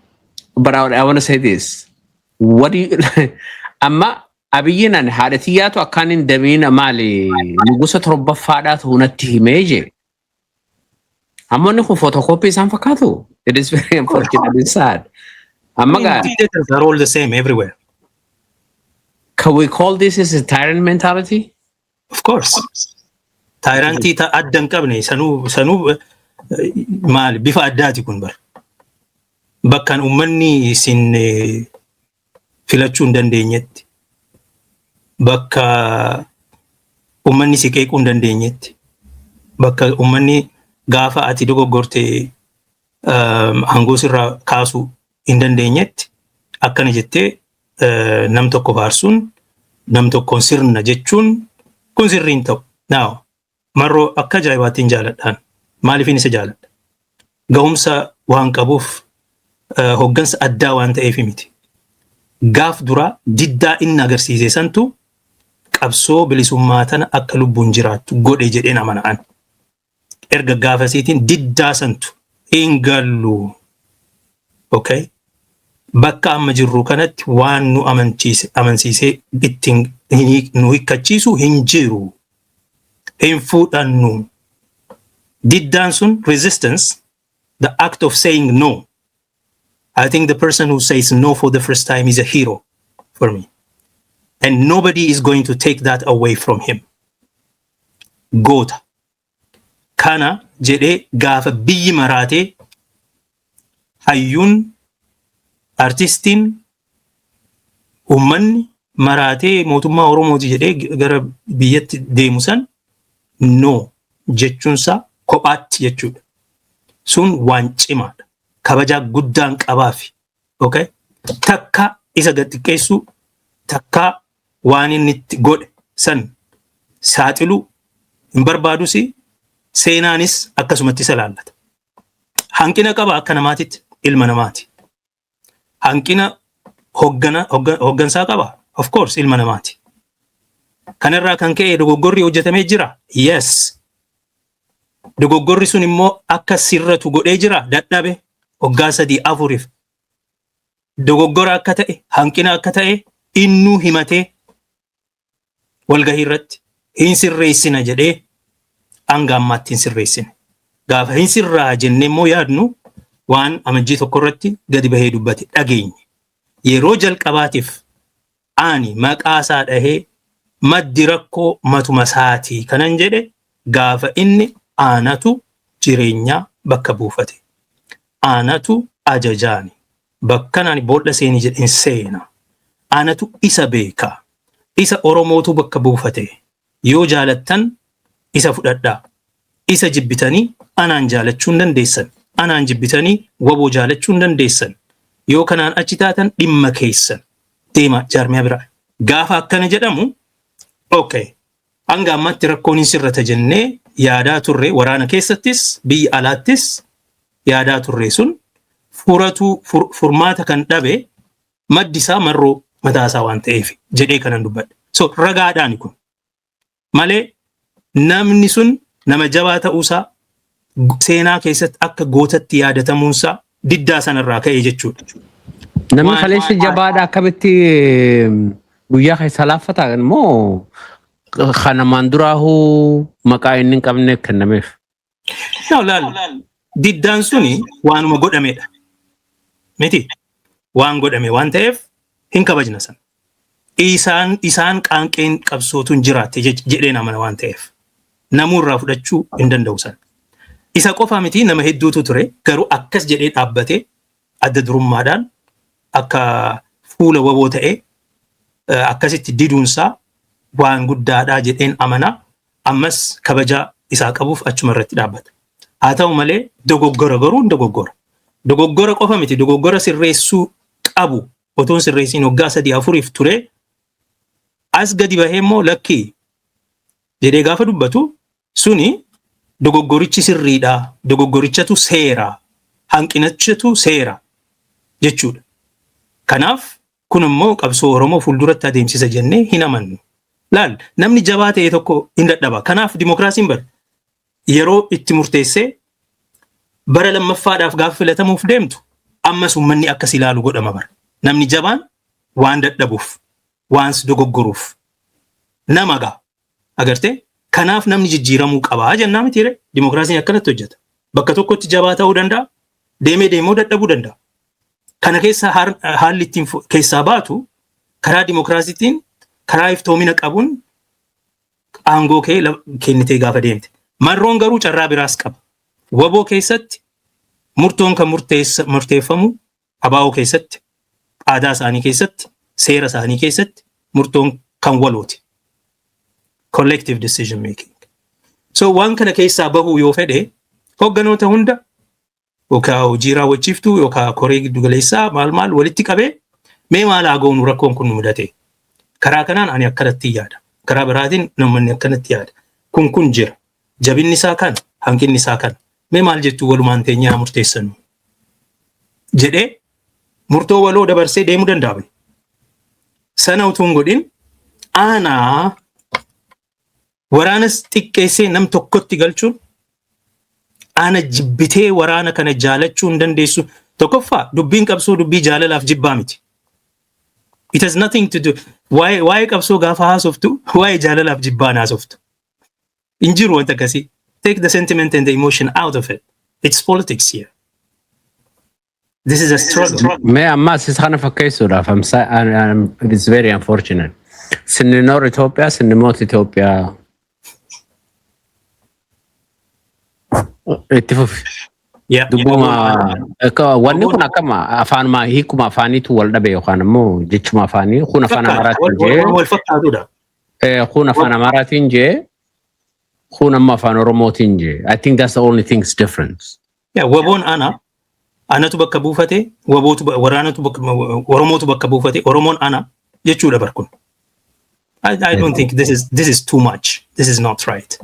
but I want to say this. What do you, amma Abiyyiin ani haadha xiyyaatu akkaan hin damiina maali nugusa torbaffaadhaa ta'uu natti himee jee. Amma inni kun photocopy isaan fakkaatu. It is very unfortunate and sad. Amma gaa, Dictators are all the same everywhere. Can we call this as a tyrant mentality? Of course. Tyrantii adda hin qabne sanuu maali, bifa addaati kun bara. Bakkan uummanni isin filachuu hin dandeenyetti. Bakka Uummanni si qeequu hin dandeenyetti, bakka uummanni gaafa ati dogoggorte aangoo sirraa kaasuu hin dandeenyetti, akkana jettee nam tokko faarsuun, nam tokkoon sirna jechuun kun sirrii hin ta'u. Now, Marroo akka ajaa'ibaatti hin jaaladhaan. Maaliifin isa jaaladha? Gahumsa waan qabuuf, hoggansa addaa waan ta'eef miti. Gaaf duraa diddaa inni agarsiise santu qabsoo bilisummaa tana akka lubbuun jiraattu godhe jedheen amana'an. Erga gaafasiitiin diddaa santu hin gallu. Okay? Bakka amma jirru kanatti waan nu amansiise amansiisee ittiin nu hiikkachiisu hin jiru. Hin fuudhannu. Diddaan sun, resistance, the act of saying no. I think the person who says no for the first time is a hero for me. And nobody is going to take that away from him. Goota. Kana jedhee gaafa biyyi maraatee, hayyuun, artistiin, uummanni maraatee mootummaa Oromooti jedhee gara biyyatti deemu san no jechuunsaa kophaatti jechuudha. Sun waan cimaadha. Kabajaa guddaan qabaafi. Okay? Takka isa gad xiqqeessuu, takka waan inni itti godhe san saaxiluu hin barbaadus, seenaanis akkasumatti isa laallata. Hanqina qaba akka namaatitti, ilma namaati. Hanqina hoggansaa qaba. Of course, ilma namaati. Kanarraa kan ka'e dogoggorri hojjetamee jira. Yes. Dogoggorri sun immoo akka sirratu godhee jira, dadhabe waggaa 3 4f. Dogoggora akka ta'e, hanqina akka ta'e innuu himatee walgahii irratti hin sirreessina jedhee hanga ammaatti hin sirreessine. Gaafa hin sirraa jennee immoo yaadnu waan Amajjii 1 irratti gadi bahee dubbate dhageenye. Yeroo jalqabaatiif ani maqaa isaa dhahee maddi rakkoo matuma isaatii kanan jedhe gaafa inni aanatu jireenyaa bakka buufate. Aanatu ajajaani. Bakka ani boolla seenii jedheen seena. Anatu isa beeka. Isa Oromootu bakka buufate. Yoo jaalattan isa fudhadhaa. Isa jibbitanii anaan jaalachuu hin dandeessan. Anaan jibbitanii WBO jaalachuu hin dandeessan. Yoo kanaan achi taatan dhimma keessan. Deema jaarmiyaa biraa. Gaafa akkana jedhamu, okay. Hanga ammaatti rakkoon hin sirrata jennee yaadaa turre, waraana keessattis biyya alaattis yaadaa turre sun furatu furmaata kan dhabe maddi isaa Marroo mataa isaa waan ta'eef jedhee kanan dubbadhe. So ragaadhaan kun malee namni sun nama jabaa ta'uusaa, seenaa keessatti akka gootatti yaadatamuunsaa diddaa sanarraa ka'e jechuudha. Namni kaleessa jabaadha akkamitti guyyaa keessa laaffata immoo kanamaan duraahuu maqaa inni hin qabne kennameef? Now laal, diddaan suni waanuma godhamedha. Miti, waan godhame waan ta'eef hin kabajna sana. Isaan qaanqeen qabsootuun jiraatte jedheen amana waan ta'eef. Namuu irraa fudhachuu hin danda'u sana. Isa qofa miti, nama hedduutu ture, garuu akkas jedhee dhaabbatee adda durummaadhaan akka fuula WBO ta'ee akkasitti diduunsaa waan guddaadhaa jedheen amana. Ammas kabajaa isaa qabuuf achuma irratti dhaabbata. Haa ta'u malee dogoggora garuu hin dogoggora. Dogoggora qofa miti, dogoggora sirreessuu qabu otoo hin sirreessiin waggaa 3 4f ture, as gadi bahee immoo lakkii jedhee gaafa dubbatu suni dogoggorichi sirriidha, dogoggorichatu seera, hanqinachatu seera jechuudha. Kanaaf kun immoo qabsoo Oromoo fuulduratti adeemsisa jennee hin amannu. Laal, namni jabaa ta'e tokko hin dadhaba. Kanaaf dimokiraasiin bara yeroo itti murteessee bara lammaffaadhaaf gaafa filatamuuf deemtu ammas uummanni akkas ilaalu godhama bara. Namni jabaan waan dadhabuuf, waan dogoggoruuf nama gaa agartee, kanaaf namni jijjiiramuu qabaa jennaa mitiire? Dimokiraasiin akkanatti hojjeta. Bakka tokkotti jabaa ta'uu danda'a, deemee deemoo dadhabuu danda'a. Kana keessa haalli ittiin keessaa baatu karaa dimokiraasiitiin, karaa iftoomina qabuun aangoo kee kennitee gaafa deemte. Marroon garuu carraa biraas qaba. WBO keessatti murtoon kan murteeffamu ABO keessatti, aadaa isaanii keessatti, seera isaanii keessatti murtoon kan walooti. Collective decision making. So waan kana keessaa bahuu yoo fedhe, hogganoota hunda yookaan hojii raawwachiiftuu yookaan koree giddugaleessaa maal maal walitti qabee, mee maal haa goonu, rakkoon kun nu mudate. Karaa kanaan ani akkanatti yaada. Karaa biraatiin namoonni akkanatti yaada. Kun jira. Jabinni isaa kana, hanqinni isaa kana. Mee maal jettuu, walumaan teenyee haa murteessannu jedhee murtoo waloo dabarsee deemuu danda'a. Sana utuu hin godhin aanaa waraanas xiqqeessee nam tokkotti galchuun, ana jibbitee waraana kana jaalachuu hin dandeessu. Tokkoffaa, dubbiin qabsoo dubbii jaalalaaf jibbaa miti. It has nothing to do. Waa'ee qabsoo gaafa haasoftu, waa'ee jaalalaaf jibbaan haasoftu. Hin jiru wanta akkasii. Take the sentiment and the emotion out of it. It's politics here. This is a struggle. Mee ammas isa kana fakkeessuudhaaf, it is very unfortunate. ስንኖር ኢትዮጵያ፣ ስንሞት ኢትዮጵያ። Itti fufi. Yeah. Dubbuma wanni kun akkama afaanuma hiikuma afaaniitu wal dhabe yookaan immoo jechuma afaanii kun afaan Amaaraatiin jee Wal fakkaatudha. Kun afaan Amaaraatiin jee, kun amma afaan Oromootiin jee. I think that's the only thing's difference. Yeah, waboon ana anatu bakka buufate, wabootu waraanatu bakka, Oromootu bakka buufate, Oromoon ana jechuudha bar kun. I don't think this is too much. This is not right.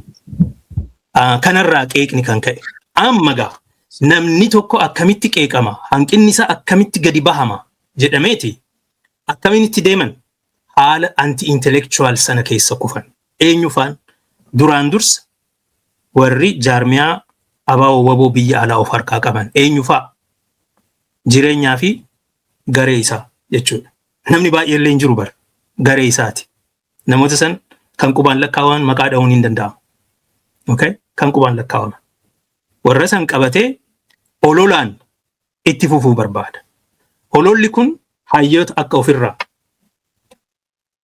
Kanarraa qeeqni kan ka'e. Amma gaa namni tokko akkamitti qeeqama, hanqinni isaa akkamitti gadi bahama jedhameeti akkamitti deeman, haala anti intellectual sana keessa kufan. Eenyu faan? Duraan dursa warri jaarmiyaa ABO WBO biyya alaa of harkaa qaban eenyu faa? Jireenyaa fi garee isaa jechuudha. Namni baay'ee illee hin jiru bara, garee isaati. Namoota san kan qubaan lakkaa'aman maqaa dha'uun hin danda'amu. Okay? Kan qubaan lakkaa'aman. Warra san qabatee ololaan itti fufuu barbaada. Ololli kun hayyoota akka ofirraa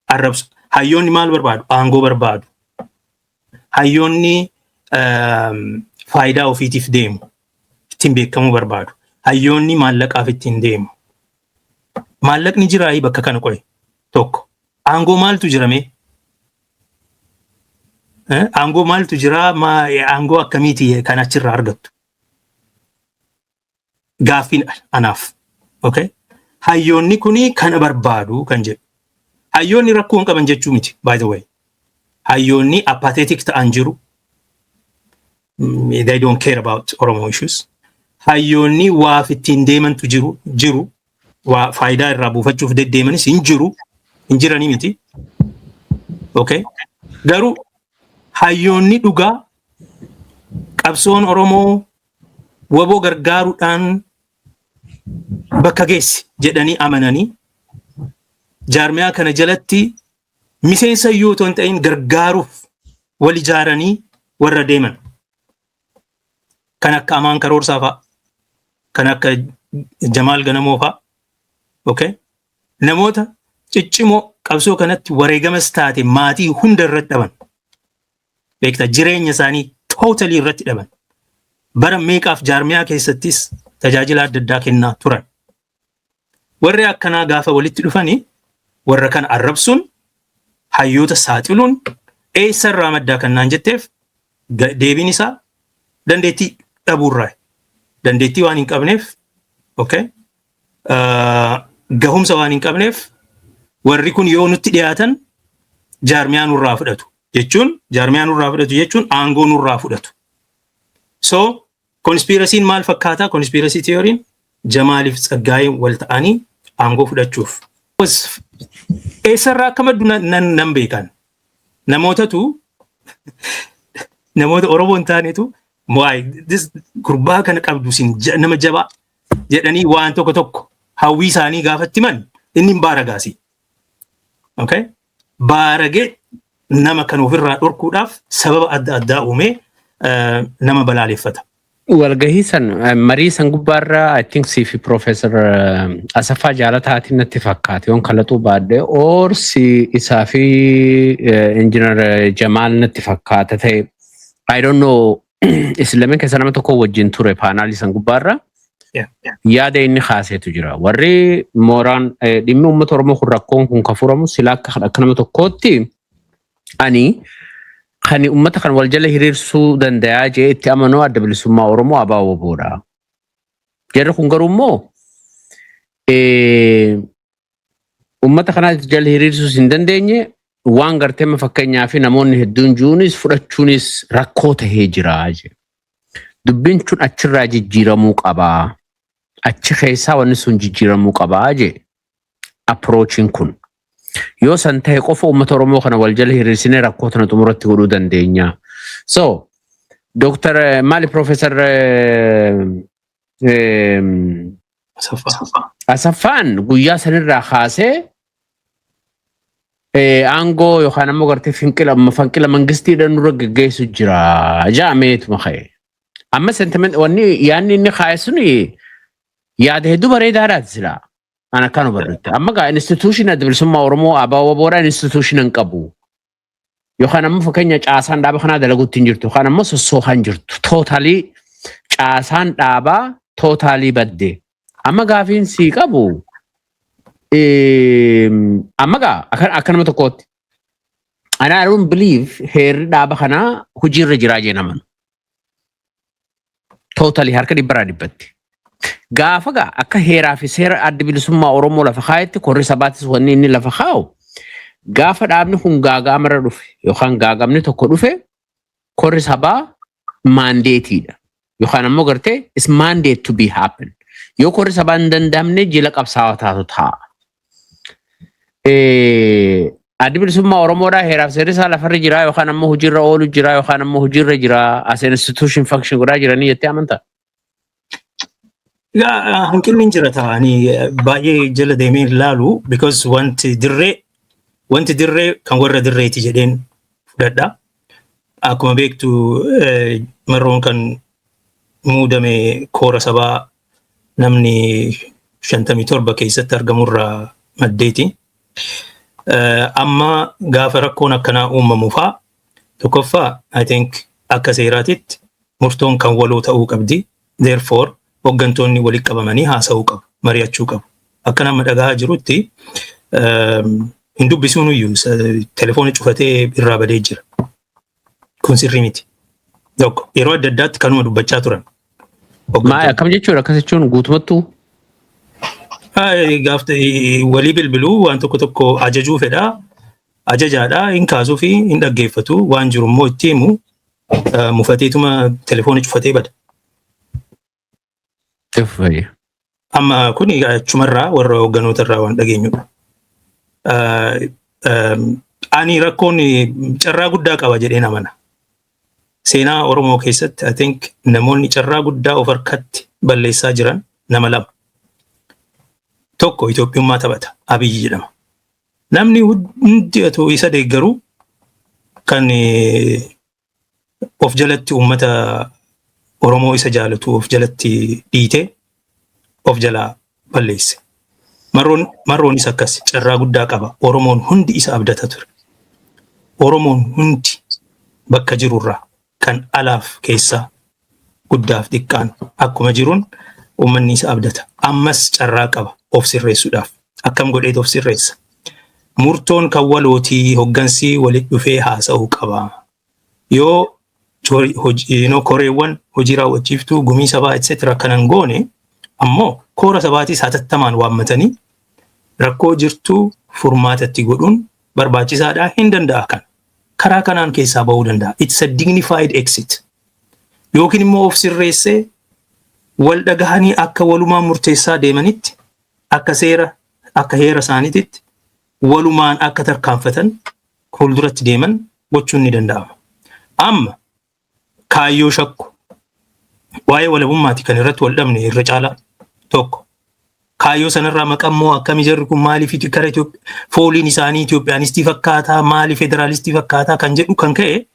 arrabsu. Hayyoonni maal barbaadu? Aangoo barbaadu. Hayyoonni faayidaa ofiitiif deemu. Ittiin beekamuu barbaadu. Hayyoonni maallaqaaf ittiin deemu. Maallaqni jiraayii bakka kana qoye tokko. Aangoo maaltu jira mee? Aangoo maaltu jiraa? Aangoo akkamiiti kan achirraa argattu? Gaaffiin anaaf. Okay? Hayyoonni kuni kana barbaadu kan jedhu. Hayyoonni rakkoo hin qaban jechuu miti, by the way. Hayyoonni apathetic ta'an jiru. They don't care about Oromo issues. Hayyoonni waaf ittiin deemantu jiru. Waa faayidaa irraa buufachuuf deddeemanis hin jiru. Hin jiranii miti. Okay? Garuu hayyoonni dhugaa qabsoon Oromoo WBO gargaaruudhaan bakka geessi jedhanii amananii jaarmiyaa kana jalatti miseensa iyyuu otoo hin ta'in gargaaruuf wal ijaaranii warra deeman. Kan akka Amaan Karoorsaa fa'a. Kan akka Jamaal Ganamoo fa'a. Okay? Namoota ciccimoo qabsoo kanatti wareegamas taate maatii hunda irratti dhaban. Beektaa, jireenya isaanii totally irratti dhaban. Bara meeqaaf jaarmiyaa keessattis tajaajila adda addaa kennaa turan. Warri akkanaa gaafa walitti dhufanii warra kana arrabsuun, hayyoota saaxiluun eessarraa maddaa kan naan jetteef, deebiin isaa dandeettii dhabuurraa. Dandeettii waan hin qabneef, okay? Gahumsa waan hin qabneef, warri kun yoo nutti dhiyaatan jaarmiyaa nurraa fudhatu jechuun, jaarmiyaa nurraa fudhatu jechuun aangoo nurraa fudhatu. So conspiracyn maal fakkaataa? Conspiracy theoryn Jamaaliif Tsaggaayeen wal ta'anii aangoo fudhachuuf. Eessarraa akka maddu nan beekan. Namootatu, namoota Oromoo hin taanetu, waa'ee gurbaa kana qabdu isin nama jabaa jedhanii waan tokko tokko hawwii isaanii gaafatti himan, inni hin baaragaasi. Okay? Baaragee nama kan ofirraa dhorkuudhaaf sababa adda addaa uumee nama balaaleffata. Walgahii san, marii san gubbaarra, I think si fi Professor Asaffaa Jaalataatiin natti fakkaate yoon kalaxuu baadhee, or si isaa fi Engineer Jamaal natti fakkaata ta'e. I don't know, isin lameen keessa nama tokko wajjin ture panelii san gubbaarra. Yaada inni kaaseetu jira. Warri mooraan dhimmi uummata Oromoo kun, rakkoon kun kan furamu sila akka nama tokkootti ani Kan uummata kan wal jala hiriirsuu danda'a jee itti amanuu Adda Bilisummaa Oromoo ABO WBOdha. Jarri kun garuu immoo uummata kana jala hiriirsuus hin dandeenye, waan gartee fakkeenyaa fi namoonni hedduun jiruunis fudhachuunis rakkoo tahee jira jedhe. Dubbiin kun achirraa jijjiiramuu qabaa. Achi keessaa wanni sun jijjiiramuu qabaa jee approachiin kun. Yoo san ta'e qofa uummata Oromoo kana wal jala hiriirsinee rakkoo tana xumuratti godhuu dandeenya. So, Dr. maali, Professor Asaffaa. Asaffaan guyyaa sanirraa kaasee aangoo yookaan ammoo gartee fanqila mangistiidhaan nurra geggeessu jira ja'ameetuma ka'e. Amma sentiment wanni yaadni inni kaa'e suni yaada hedduu bareedaadhaati silaa. Ana akkaan hubadhutti. Amma gaa institution Adda Bilisummaa Oromoo ABO WBOdhaan institution hin qabu. Yookaan ammoo fakkeenya caasaan dhaaba kanaa dalaguutti hin jirtu. Yookaan ammoo sossoohaa hin jirtu. Totally caasaan dhaabaa totally badde. Amma gaafiin sii qabu, amma gaa akka nama tokkootti. Ana I don't believe heerri dhaaba kanaa hojiirra jiraa jee namanu. Totally harka dhibbaraa dhibbatti. Gaafa gaa akka heeraa fi seera Adda Bilisummaa Oromoo lafa kaayetti, korri sabaatis wanni inni lafa kaa'u, gaafa dhaabni kun gaaga'amarra dhufe yookaan gaagamni tokko dhufe, korri sabaa mandateiidha. Yookaan ammoo gartee is mandate to be happen. Yoo korri sabaa hin danda'amne, jila qabsaa'aa taatu ta'a. Addi Bilisummaa Oromoodhaa heeraaf seerri isaa lafarra jira yookaan ammoo hojiirra oolu jira yookaan ammoo hojiirra jira as institution function godhaa jiranii jettee amantaa? Egaa hanqinni hin jira ta'anii baay'ee jala deemee ilaalu, because wanti dirree kan warra dirreeti jedheen fudhadha. Akkuma beektu, Marroon kan muudame koora sabaa namni 57 keessatti argamurraa maddeeti. Amma gaafa rakkoon akkanaa uumamu faa, tokkoffaa, I think akka seeraatitti murtoon kan waloo ta'uu qabdi. Therefore hooggantoonni walitti qabamanii haasa'uu qabu, mari'achuu qabu. Akka nama dhagahaa jirutti hin dubbisuun iyyuu telefoona cufatee irraa badee jira. Kun sirrii miti. Tokko, yeroo adda addaatti kanuma dubbachaa turan. Maa akkam jechuudha? Akkas jechuun guutumattuu? Gaafta walii bilbiluu waan tokko tokko ajajuu fedhaa. Ajajaadhaa hin kaasuu fi hin dhaggeeffatu, waan jiru immoo itti himu, mufateetuma telefoona cufatee bada. Amma kuni achumarraa warra hoogganoota waan dhageenyudha. Ani rakkoon carraa guddaa qaba jedheen amana. Seenaa Oromoo keessatti I think namoonni carraa guddaa of harkatti balleessaa jiran nama lama. Tokko Itoophiyummaa taphata, Abiyyi jedhama. Namni hundi otoo isa deeggaru kan of jalatti uummata Oromoo isa jaalatu of jalatti dhiitee of jalaa balleesse. Marroonis akkas carraa guddaa qaba. Oromoon hundi isa abdata ture. Oromoon hundi bakka jirurraa kan alaaf keessaa, guddaaf xiqqaan, akkuma jiruun uummanni isa abdata. Ammas carraa qaba of sirreessuudhaaf. Akkam godheet of sirreessa? Murtoon kan walootii, hoggansi walitti dhufee haasa'uu qaba. Yoo koreewwan hojii raawwachiiftuu, gumii sabaa, etc. kanan goone ammoo, koora sabaatis hatattamaan waammatanii rakkoo jirtuu furmaatatti godhuun barbaachisaadha, hin danda'a kan. Karaa kanaan keessaa bahuu danda'a. It's a dignified exit. Yookiin immoo of sirreessee wal dhagahanii akka walumaan murteessaa deemanitti, akka seera akka heera isaaniititti walumaan akka tarkaanfatan, fuulduratti deeman gochuun ni danda'ama. Amma kaayyoo shakku, waa'ee walabummaati kan irratti wal dhabne irra caalaa tokko. Kaayyoo sanarraa maqammoo akkamii, jarri kun maaliif kara fooliin isaanii Itoophiyaanistii fakkaataa, maaliif federaalistii fakkaataa kan jedhu kan ka'e,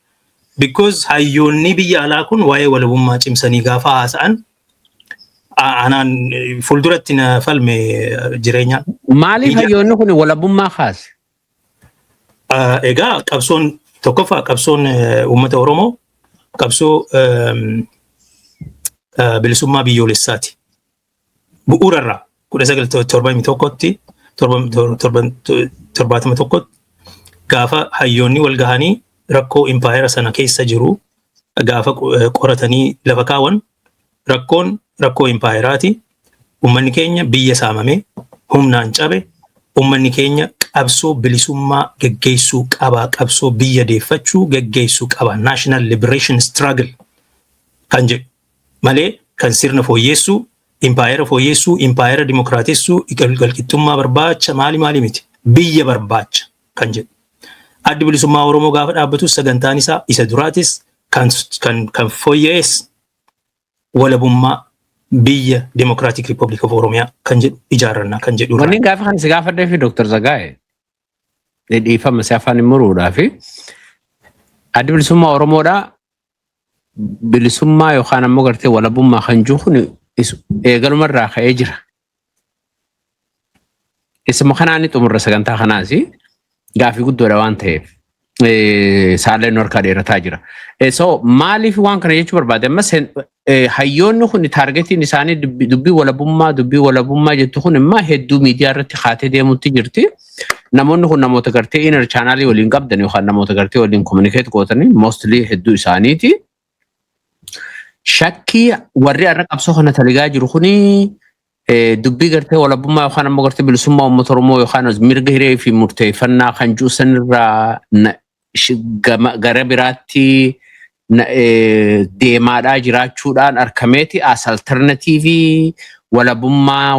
because hayyoonni biyya alaa kun waa'ee walabummaa cimsanii gaafa haasa'an anaan fuulduratti na falme jireenyaan. Maaliif hayyoonni kun walabummaa kaase? Egaa qabsoon, tokkoffaa, qabsoon uummata Oromoo qabsoo bilisummaa biyyoolessaati. Bu'uurarraa 1971tti, 71tti gaafa hayyoonni wal gahanii rakkoo impaayera sana keessa jiru gaafa qoratanii lafa kaawwan, rakkoon rakkoo impaayeraati. Uummanni keenya biyya saamame, humnaan cabe, uummanni keenya qabsoo bilisummaa geggeessuu qaba, qabsoo biyya deeffachuu geggeessuu qaba, national liberation struggle kan jedhu malee kan sirna fooyyessuu, impaayera fooyyessuu, impaayera dimokiraatessuu, walqixxummaa barbaacha maali maali miti, biyya barbaacha kan jedhu. Addi Bilisummaa Oromoo gaafa dhaabbatu sagantaan isaa isa duraatis kan fooyya'es walabummaa biyya Democratic Republic of Oromiyaa kan jedhu ijaarrannaa kan jedhu. Wanni gaafa kan si gaafadhee fi Dr. Zagaa'e dhiifama si afaan muruudhaa fi Addi Bilisummaa Oromoodhaa bilisummaa yookaan ammoo gartee walabummaa kan jiru kun eegalumarraa ka'ee jira. Isuma kanaan xumurra sagantaa kanaas gaafii guddoodha waan ta'eef saalleen harkaa dheerataa jira. So maaliif waan kana jechuu barbaade? Amma hayyoonni kun targetiin isaanii dubbii walabummaa jettu kun immoo hedduu miidiyaa irratti kaatee deemutti jirti. Namoonni kun namoota gartee inner channelii waliin qabdan yookaan namoota gartee waliin communicate gootanii mostly hedduu isaaniiti. Shakkii warri har'a qabsoo kana taligaa jiru kuni dubbii gartee walabummaa yookaan ammoo gartee bilisummaa uummata Oromoo yookaan mirga hiree fi murteeffannaa kan jiru sanirraa gara biraatti deemaadhaa jiraachuudhaan argameeti as alternative walabummaa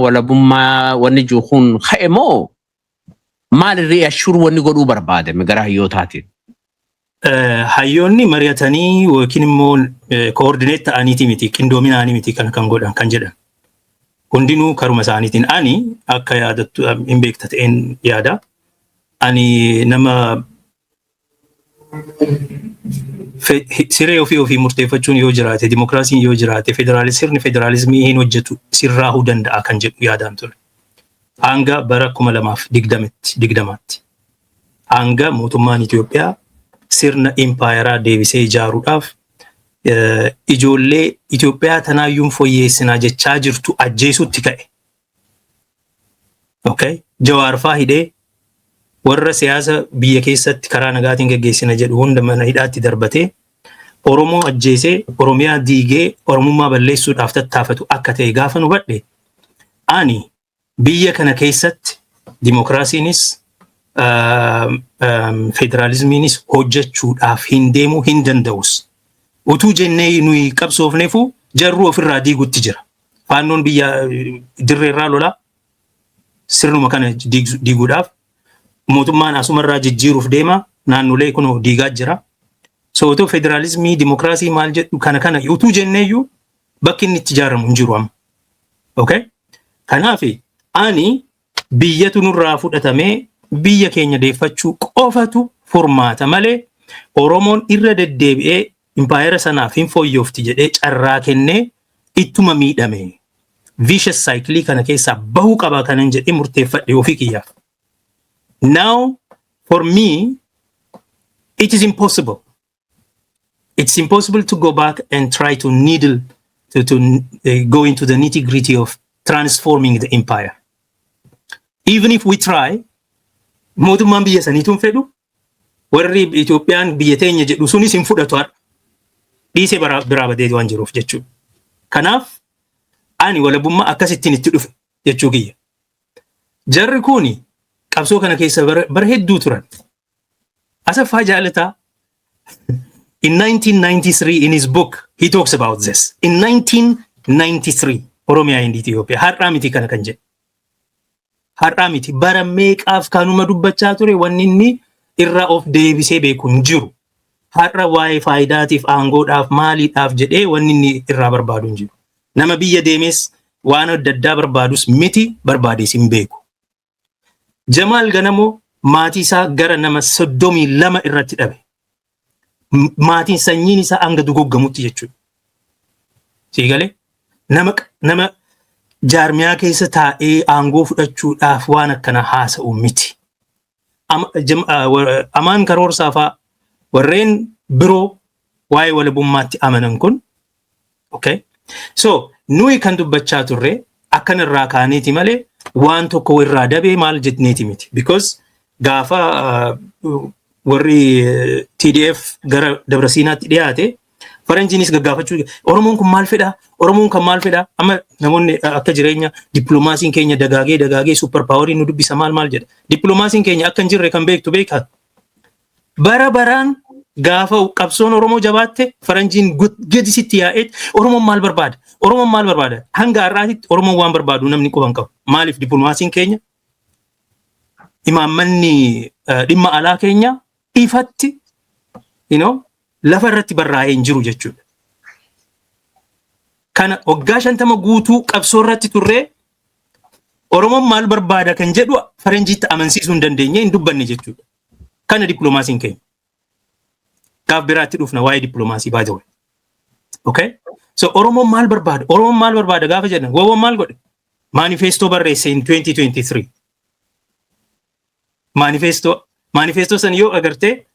wanni jiru kun ka'e moo maal reassure wanni godhuu barbaadame gara hayyootaatiin? Hayyoonni mari'atanii yookiin immoo coordinate ta'aniiti miti, qindoominaanii miti kan godhan kan jedhan. Hundinuu karuma isaaniitiin. Ani akka yaadattu hin beekta ta'een yaada. Ani nama siree ofii ofii murteeffachuun yoo jiraate, dimokiraasiin yoo jiraate, sirni federaalizimii hin hojjetu, sirraahuu danda'a kan jedhu yaadaan ture. Hanga bara 2020tti. Hanga mootummaan Itoophiyaa sirna impaayeraa deebisee ijaaruudhaaf ijoollee Itoophiyaa tanaayyuun fooyyeessinaa jechaa jirtu ajjeesutti ka'e. Okay? Jawaarfaa hidhee, warra siyaasa biyya keessatti karaa nagaatiin geggeessina jedhu hunda mana hidhaatti darbatee, Oromoo ajjeesee, Oromiyaa diigee, Oromummaa balleessuudhaaf tattaafatu akka ta'e gaafa nu hubadhe, ani biyya kana keessatti dimokiraasiinis federaalizimiinis hojjechuudhaaf hin deemuu hin danda'us. Utuu jennee nuyi qabsoofneefu jarruu ofirraa diigutti jira. Faannoon biyya dirreerraa lolaa sirnuma kana diiguudhaaf, mootummaan asumarraa jijjiiruuf deema, naannolee kun diigaa jira. So utuu federaalizimii dimokiraasii maal jedhu kana utuu jenneeyyuu bakki inni itti ijaaramu hin jiru amma. Okay? Kanaaf ani biyyatu nurraa fudhatamee biyya keenya deeffachuu qofatu furmaata malee Oromoon irra deddeebi'ee impaayera sanaaf hin fooyyofti jedhee carraa kennee ittuma miidhame. Vicious cycle kana keessaa bahuu qaba kanan jedhee murteeffadhe ofii kiyyaaf. Now, for me, it is impossible. It's impossible to go back and try to needle, to go into the nitty gritty of transforming the empire. Even if we try, mootummaan biyya saniitu hin fedhu, warri Itoophiyaan biyya teenya jedhu sunis hin fudhatu har'a. Dhiisee biraa badee waan jiruuf jechuudha. Kanaaf ani walabummaa akkasittiin itti dhufe jechuu kiyya. Jarri kuni qabsoo kana keessa bara hedduu turan. Asaffaa Jaalataa in 1993 in his book he talks about this. In 1993, Oromiyaa in Ethiopia, har'aa miti kana kan jedhu. Har'aa miti, bara meeqaaf kanuma dubbachaa ture. Wanni inni irraa of deebisee beeku hin jiru. Har'a waa'ee faayidaatiif, aangoodhaaf, maaliidhaaf jedhee wanni inni irraa barbaadu hin jiru. Nama biyya deemes waan adda addaa barbaadus miti, barbaadees hin beeku. Jamaal Ganamoo maatii isaa gara nama 32 irratti dhabe. Maatiin sanyiin isaa hanga dugoggamutti jechuudha. Siigalee nama jaarmiyaa keessa taa'ee aangoo fudhachuudhaaf waan akkana haasa'u miti. Amaan Karoorsaa fa'aa warreen biroo waa'ee walabummaatti amanan kun, okay? So nuyi kan dubbachaa turre akkanirraa kaaneeti malee waan tokko irraa dabee maal jetneeti miti. Because gaafa warri TDF gara Dabra Siinaatti dhiyaate, faranjiinis gaggaafachuu, Oromoon kun maal fedhaa? Oromoon kan maal fedhaa? Amma namoonni akka jireenya dippiloomaasiin keenya dagaagee dagaagee super powerii nu dubbisa, maal maal jedha. Dippiloomaasiin keenya akka hin jirre kan beektu beekaa. Bara baraan gaafa qabsoon Oromoo jabaatte, faranjiin gadi sitti yaa'eet, Oromoon maal barbaada? Oromoon maal barbaada? Hanga har'aatitti Oromoon waan barbaadu namni quban qabu. Maaliif? Dippiloomaasiin keenya, imaammanni dhimma alaa keenya ifatti lafa irratti barraa'ee hin jiru jechuudha. Kana waggaa 50 guutuu qabsoo irratti turree, Oromoon maal barbaada kan jedhu faranjiitti amansiisuu hin dandeenye, hin dubbanne jechuudha. Kana dippiloomaasiin keenya. Gaaf biraatti dhufna waa'ee dippiloomaasii, by the way. Okay? So Oromoon maal barbaada? Oromoon maal barbaada gaafa jedhan, WBOn maal godhe? Manifesto barreesse in 2023. Manifesto san yoo agartee,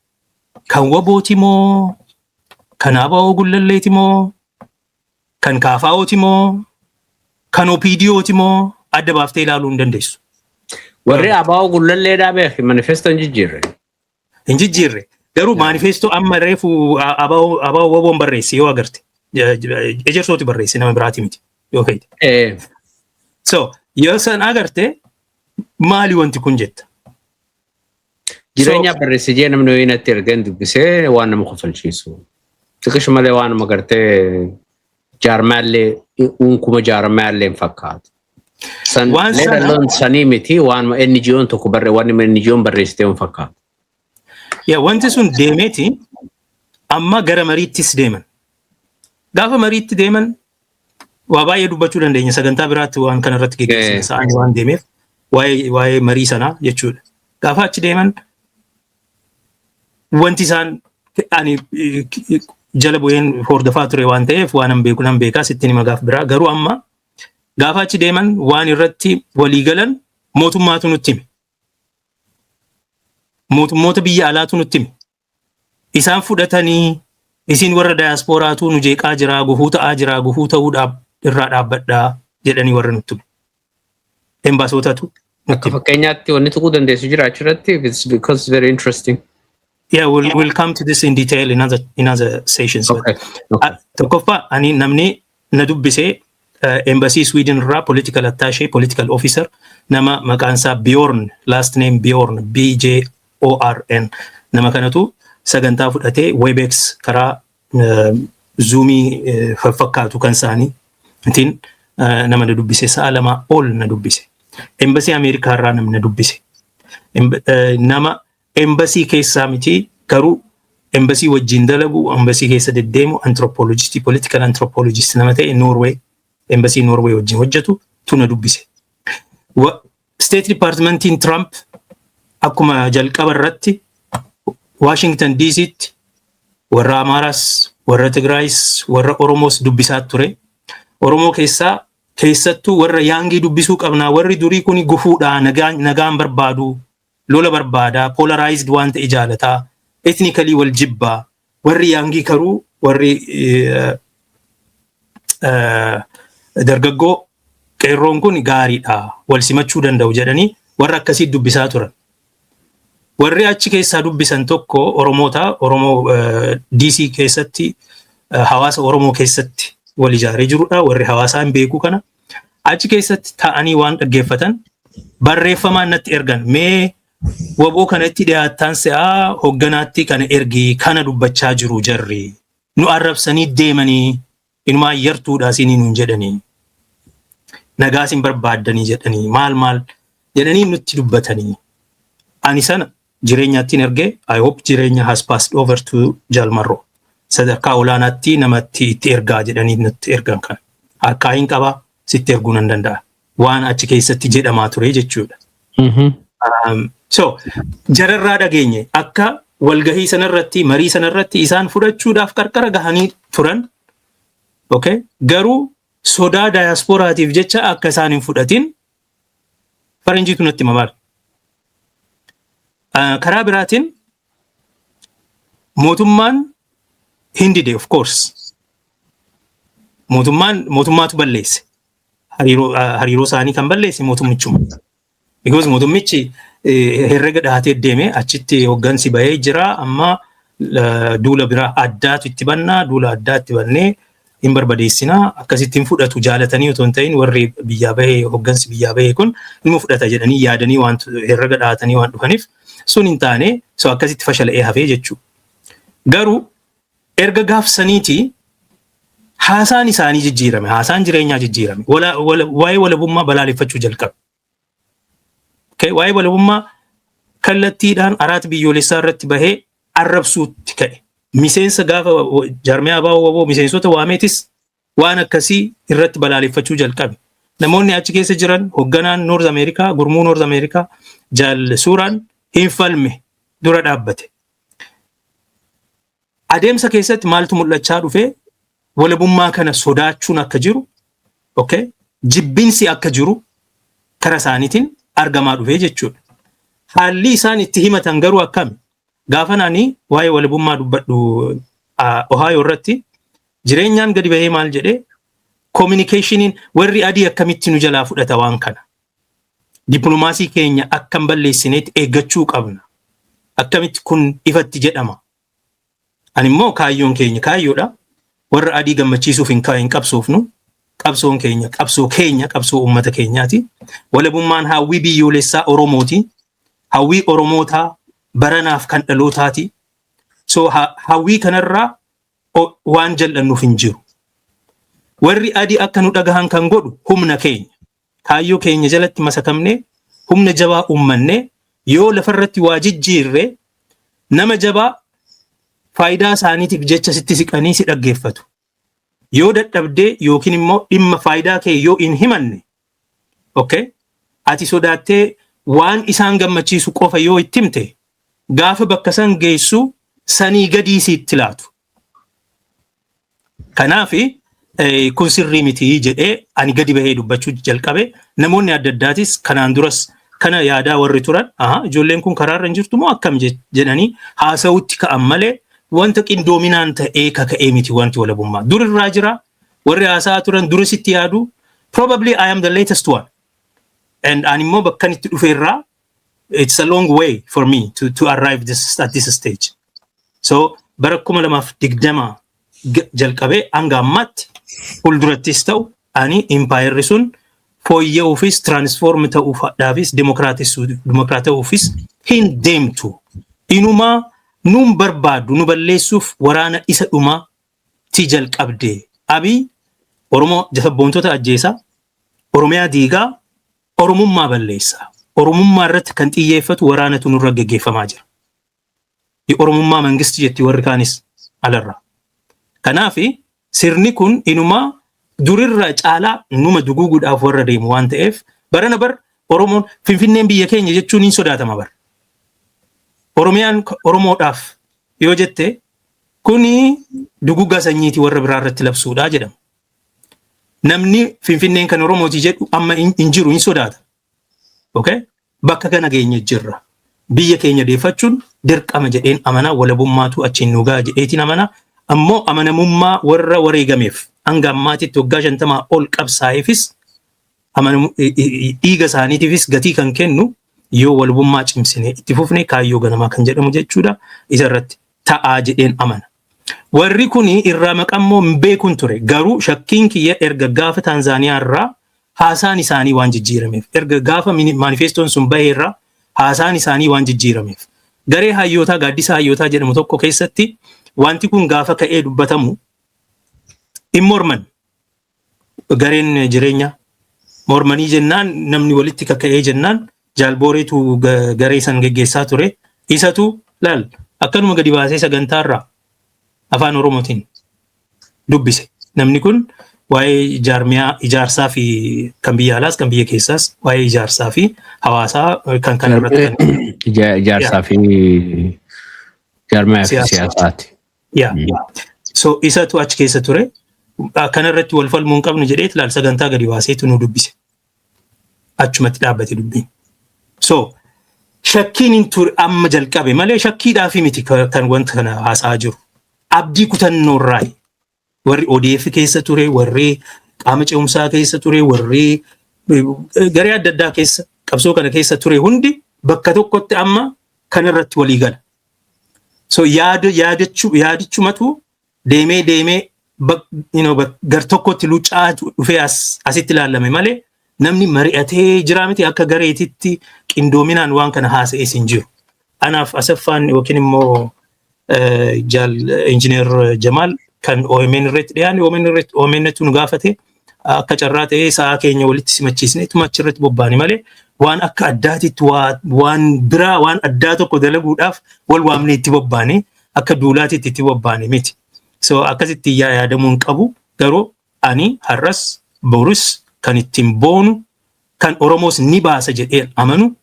kan WBOti moo, kan ABO Gullalleeti moo, kan KFOti moo, kan OPDOti moo, adda baaftee ilaaluu hin dandeessu. Warri ABO Gullalleedhaa beeki manifesto hin jijjiirre. Hin jijjiirre. Garuu manifesto amma reefu ABO WBOn barreesse yoo agarte. Ejersooti barreesse, nama biraati miti yoo feete. So yoo san agarte, maali wanti kun jetta? Jireenya barreesse jee namni wayii natti ergeen dubbisee, waan nama kofalchiisu. Xiqish malee waan nama gartee jaarmaallee unkuma jaarmaallee hin fakkaatu. San Waan sana let alone sanii miti, waan NGO'n tokko barree, waan NGO'n barreessitee hin fakkaatu. Yaa, wanti sun deemeeti amma gara mariittis deeman. Gaafa mariitti deeman, waa baay'ee dubbachuu dandeenya, sagantaa biraatti waan kana irratti geggeessina, sa'aan waan deemeef, waa'ee marii sanaa jechuudha. Gaafa achi deeman, wanti isaan ani jala bu'een hordofaa ture waan ta'eef, waan an beeku nan beekaa, sitti hima gaaf biraa. Garuu amma gaafa achi deeman waan irratti walii galan mootummaatu nutti hime. Mootummoota biyya alaatu nutti hime. Isaan fudhatanii, isin warra daayaspooraatu nu jeeqaa jira, gufuu ta'aa jira, gufuu ta'uu irraa dhaabbadhaa jedhanii warra nutti hime. Embaasotatu nutti Akka hime. fakkeenyaatti wanni tuquu dandeessu jira achirratti, it's because it's very interesting. Yeah, we'll come to this in detail in other sessions. But, Tokkoffaa, ani namni na dubbisee embassy Sweden irraa political attaché, political officer, nama maqaan isaa Bjorn, last name Bjorn, Bjorn, nama kanatu sagantaa fudhatee Webex karaa Zoomii fakkaatu kan isaanii ittiin nama na dubbise, sa'a 2 ol na dubbise. Embassy Ameerikaa irraa namni na dubbise. Nama embassy keessaa miti, garuu embassy wajjin dalagu, embassy keessa deddeemu, anthropologist, political anthropologist nama ta'e, Norway, embassy Norway wajjin hojjetu tu na dubbise. State Departmentiin Trump akkuma jalqaba irratti Washington DCtti warra Amaaraas, warra Tigraayis, warra Oromoos dubbisaa ture. Oromoo keessaa keessattuu warra youngii dubbisuu qabnaa, warri durii kuni gufuudha, nagaan barbaadu, lola barbaadaa, polarized waan ta'e jaalataa, ethnically wal jibbaa, warri youngii karuu, warri dargaggoo qeerroon kun gaariidha, wal simachuu danda'u jedhanii warra akkasii dubbisaa turan. Warri achi keessaa dubbisan tokko Oromoota, Oromoo DC keessatti hawaasa Oromoo keessatti wal ijaaree jirudha. Warri hawaasaa hin beeku kana achi keessatti taa'anii waan dhaggeeffatan barreeffamaan natti ergan. Mee WBO kanatti dhiyaattaan se'aa, hogganaatti kana ergi, kana dubbachaa jiru, jarri nu arrabsanii deemanii, inumaa yartuudha isinii nuun jedhanii, nagaa isin barbaaddanii jedhanii, maal maal jedhanii nutti dubbatanii. Ani sana Jireenyaattiin ergee. I hope Jireenya has passed over to Jalmarro. Sadarkaa olaanaatti namatti itti ergaa jedhanii nutti ergan, kana harkaa hin qabaa, sitti erguu nan danda'a, waan achi keessatti jedhamaa ture jechuudha. So jararraa dhageenye akka walgahii sanarratti, marii sanarratti isaan fudhachuudhaaf qarqara gahanii turan. Okay? Garuu sodaa daayaspooraatiif jecha akka isaan hin fudhatin faranjiitu natti hima maal. Karaa biraatiin mootummaan hin dide, of course. Mootummaan, mootummaatu balleesse. Hariiroo isaanii kan balleesse mootummichuma. Because mootummichi Herrega dhahatee deeme, achitti hoggansi bahee jira. Amma duula biraa addaatu itti bannaa, duula addaa itti bannee hin barbadeessinaa, akkasitti hin fudhatu jaalatanii otoo hin ta'in, warri biyyaa bahee, hoggansi biyyaa bahee kun dhimma fudhata jedhanii yaadanii waan herrega dhahatanii waan dhufaniif sun hin taane. So akkasitti fashala'ee hafee jechuudha. Garuu erga gaafsaniiti haasaan isaanii jijjiirame, haasaan jireenyaa jijjiirame, waa'ee walabummaa balaaleffachuu jalqabe. Waa'ee walabummaa kallattiidhaan araata biyyoolessaa irratti bahee arrabsuutti ka'e. Miseensa gaafa jaarmiyaa ABO WBO miseensota waameetis waan akkasii irratti balaaleffachuu jalqabe. Namoonni achi keessa jiran, hoogganaan North America, gurmuu North America, Jaal Suuraan hin falme, dura dhaabbate. Adeemsa keessatti maaltu mul'achaa dhufe? Walabummaa kana sodaachuun akka jiru, okay, jibbinsi akka jiru kara isaaniitiin argamaa dhufe jechuudha. Haalli isaan itti himatan garuu akkami? Gaafa ani waa'ee walabummaa dubbadhu Ohio irratti jireenyaan gadi bahee maal jedhee, communicationiin warri adii akkamitti nu jalaa fudhata waan kana. Dippiloomaasii keenya akkam balleessineetti eeggachuu qabna. Akkamitti kun ifatti jedhama? Ani immoo kaayyoon keenya kaayyoodha. Warra adii gammachiisuuf hin qabsoofnu. Qabsoon keenya qabsoo keenya, qabsoo uummata keenyaati. Walabummaan hawwii biyyoolessaa Oromooti. Hawwii Oromootaa baranaaf kan dhalootaati. So hawwii kanarraa waan jal'annuuf hin jiru. Warri adii akka nu dhagahan kan godhu humna keenya. Kaayyoo keenya jalatti masakamnee, humna jabaa uummannee, yoo lafarratti waa jijjiirre, nama jabaa faayidaa isaaniitiif jecha sitti siqanii si dhaggeeffatu. Yoo dadhabdee yookiin immoo dhimma faayidaa kee yoo hin himanne, okay, ati sodaattee waan isaan gammachiisu qofa yoo itti himte, gaafa bakka san geessu sanii gadii sitti laatu. Kanaaf kun sirrii miti jedhee ani gadi bahee dubbachuu jalqabe. Namoonni adda addaatis kanaan duras kana yaadaa warri turan, aha, ijoolleen kun karaarra hin jirtu moo akkam jedhanii haasa'utti ka'an malee wanta qindoominaan ta'ee kaka'ee miti wanti walabummaa. Dur irraa jira, warri haasa'aa turan durisitti yaadu. Probably I am the latest one. And ani immoo bakkan itti dhufe irraa it's a long way for me to arrive at this stage. So bara 2020 jalqabee hanga ammaatti, fuuldurattis ta'u, ani impaayerri sun fooyya'uufis, transform ta'uudhaafis, dimokiraata'uufis hin deemtu. Inumaa nuun barbaaddu, nu balleessuuf waraana isa dhumaa ti jalqabde. Abiy Oromoo sabboontota ajjeesaa, Oromiyaa diigaa, Oromummaa balleessaa. Oromummaa irratti kan xiyyeeffatu waraanatu nurra geggeeffamaa jira. Oromummaa mangisti jetti warri kaanis alarraa. Kanaaf sirni kun inumaa durirra caalaa numa duguuguudhaaf warra deemu waan ta'eef, barana bar Oromoon Finfinneen biyya keenya jechuun hin sodaatama bar. Oromiyaan Oromoodhaaf yoo jette, kuni duguuggaa sanyiitii warra biraa irratti labsuudha jedhama. Namni Finfinneen kan Oromooti jedhu amma hin jiru, hin sodaata. Okay? Bakka kana geenye jirra. Biyya keenya deeffachuun dirqama jedheen amanaa, walabummaatu achiin nu ga'a jedheetiin amanaa. Ammoo amanamummaa warra wareegameef hanga ammaatitti waggaa 50 ol qabsaa'eefis, dhiiga isaaniitiifis gatii kan kennu yoo walabummaa cimsine itti fufne, kaayyoo ganamaa kan jedhamu jechuudha. Isa irratti ta'aa jedheen amana. Warri kuni irraa maqammoo hin beekun ture. Garuu shakkiin kiyya erga gaafa Taanzaaniyaa irraa haasaan isaanii waan jijjiirameef, erga gaafa manifestoon sun bahee irraa haasaan isaanii waan jijjiirameef, garee hayyootaa, gaaddisa hayyootaa jedhamu tokko keessatti wanti kun gaafa ka'ee dubbatamu hin morman. Gareen jireenya mormanii jennaan, namni walitti kaka'ee jennaan, jaalbooreetu garee san geggeessaa ture. Isatu laal akkanuma gadi baasee sagantaarraa afaan Oromootiin dubbise. Namni kun waa'ee jaarmiyaa ijaarsaa fi kan biyya alaas kan biyya keessaas, waa'ee ijaarsaa fi hawaasaa kan kana irratti kan Ijaarsaa fi jaarmiyaa fi siyaasaati. Yaa. So isatu achi keessa ture. Kana irratti wal falmuu hin qabnu jedhee ilaal sagantaa gadi baaseetu nu dubbise. Achumatti dhaabbate dubbiin. So shakkiin hin ture amma jalqabe malee shakkiidhaafi miti kan wanta kana haasa'aa jiru. Abdii kutannoorraayi. Warri ODF keessa ture, warri qaama ce'umsaa keessa ture, warri garee adda addaa keessa qabsoo kana keessa ture hundi Bakka tokkotti amma kanarratti walii gala. So yaada yaadachuu yaadichumatu deemee deemee gar tokkotti luccaa dhufee asitti ilaalame malee namni mari'atee jira miti, akka gareetitti qindoominaan waan kana haasa'es hin jiru. Anaaf Asaffaan yookiin immoo jaal Injiinar Jamaal kan OMN irratti dhiyaanne, OMN irratti OMN nu gaafate. Akka carraa ta'ee sa'a keenya walitti simachiisne tuma achirratti bobbaane malee waan akka addaatitti waan biraa, waan addaa tokko dalaguudhaaf wal waamne itti bobbaane, akka duulaatitti itti bobbaane miti. So akkasitti yaadamuu hin qabu. Garuu ani har'as borus kan ittiin boonu, kan Oromoos ni baasa jedhee amanu,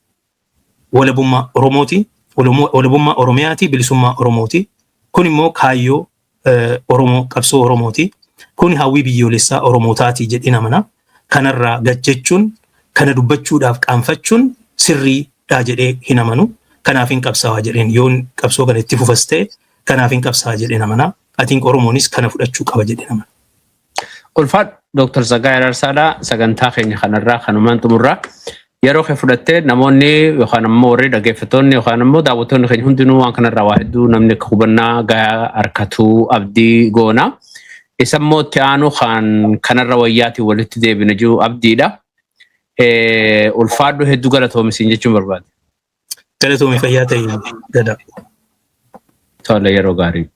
walabummaa Oromooti, walabummaa Oromiyaati, bilisummaa Oromooti. Kun immoo kaayyoo Oromoo, qabsoo Oromooti. Kun hawwii biyyoolessaa Oromootaati jedheen amana. Kanarraa gad jechuun, kana dubbachuudhaaf qaanfachuun sirriidha jedhee hin amanu. Kanaaf hin qabsaa'aa jedheen, yoon qabsoo kana itti fufas ta'e kanaaf hin qabsaa'aa jedheen amana. Atiin Oromoonis kana fudhachuu qaba jedheen amana. Ulfaadhu, Dr. Tsaggaayee Araarsaadhaa, sagantaa keenya kanarraa kanumaan xumurraa. Yeroo kee fudhattee namoonni yookaan ammoo warri dhaggeeffattoonni yookaan ammoo daawwattoonni keenya hundinuu waan kanarraa waa hedduu namni akka hubannaa gahaa harkatuu abdii goona. Isa immoo itti aanu kan kanarra wayyaatiin walitti deebina jiru abdiidha. Ulfaadhu, hedduu galatoomi jechuun barbaade. Galatoomi, fayyaa ta'e Gadaa. Tole, yeroo gaarii.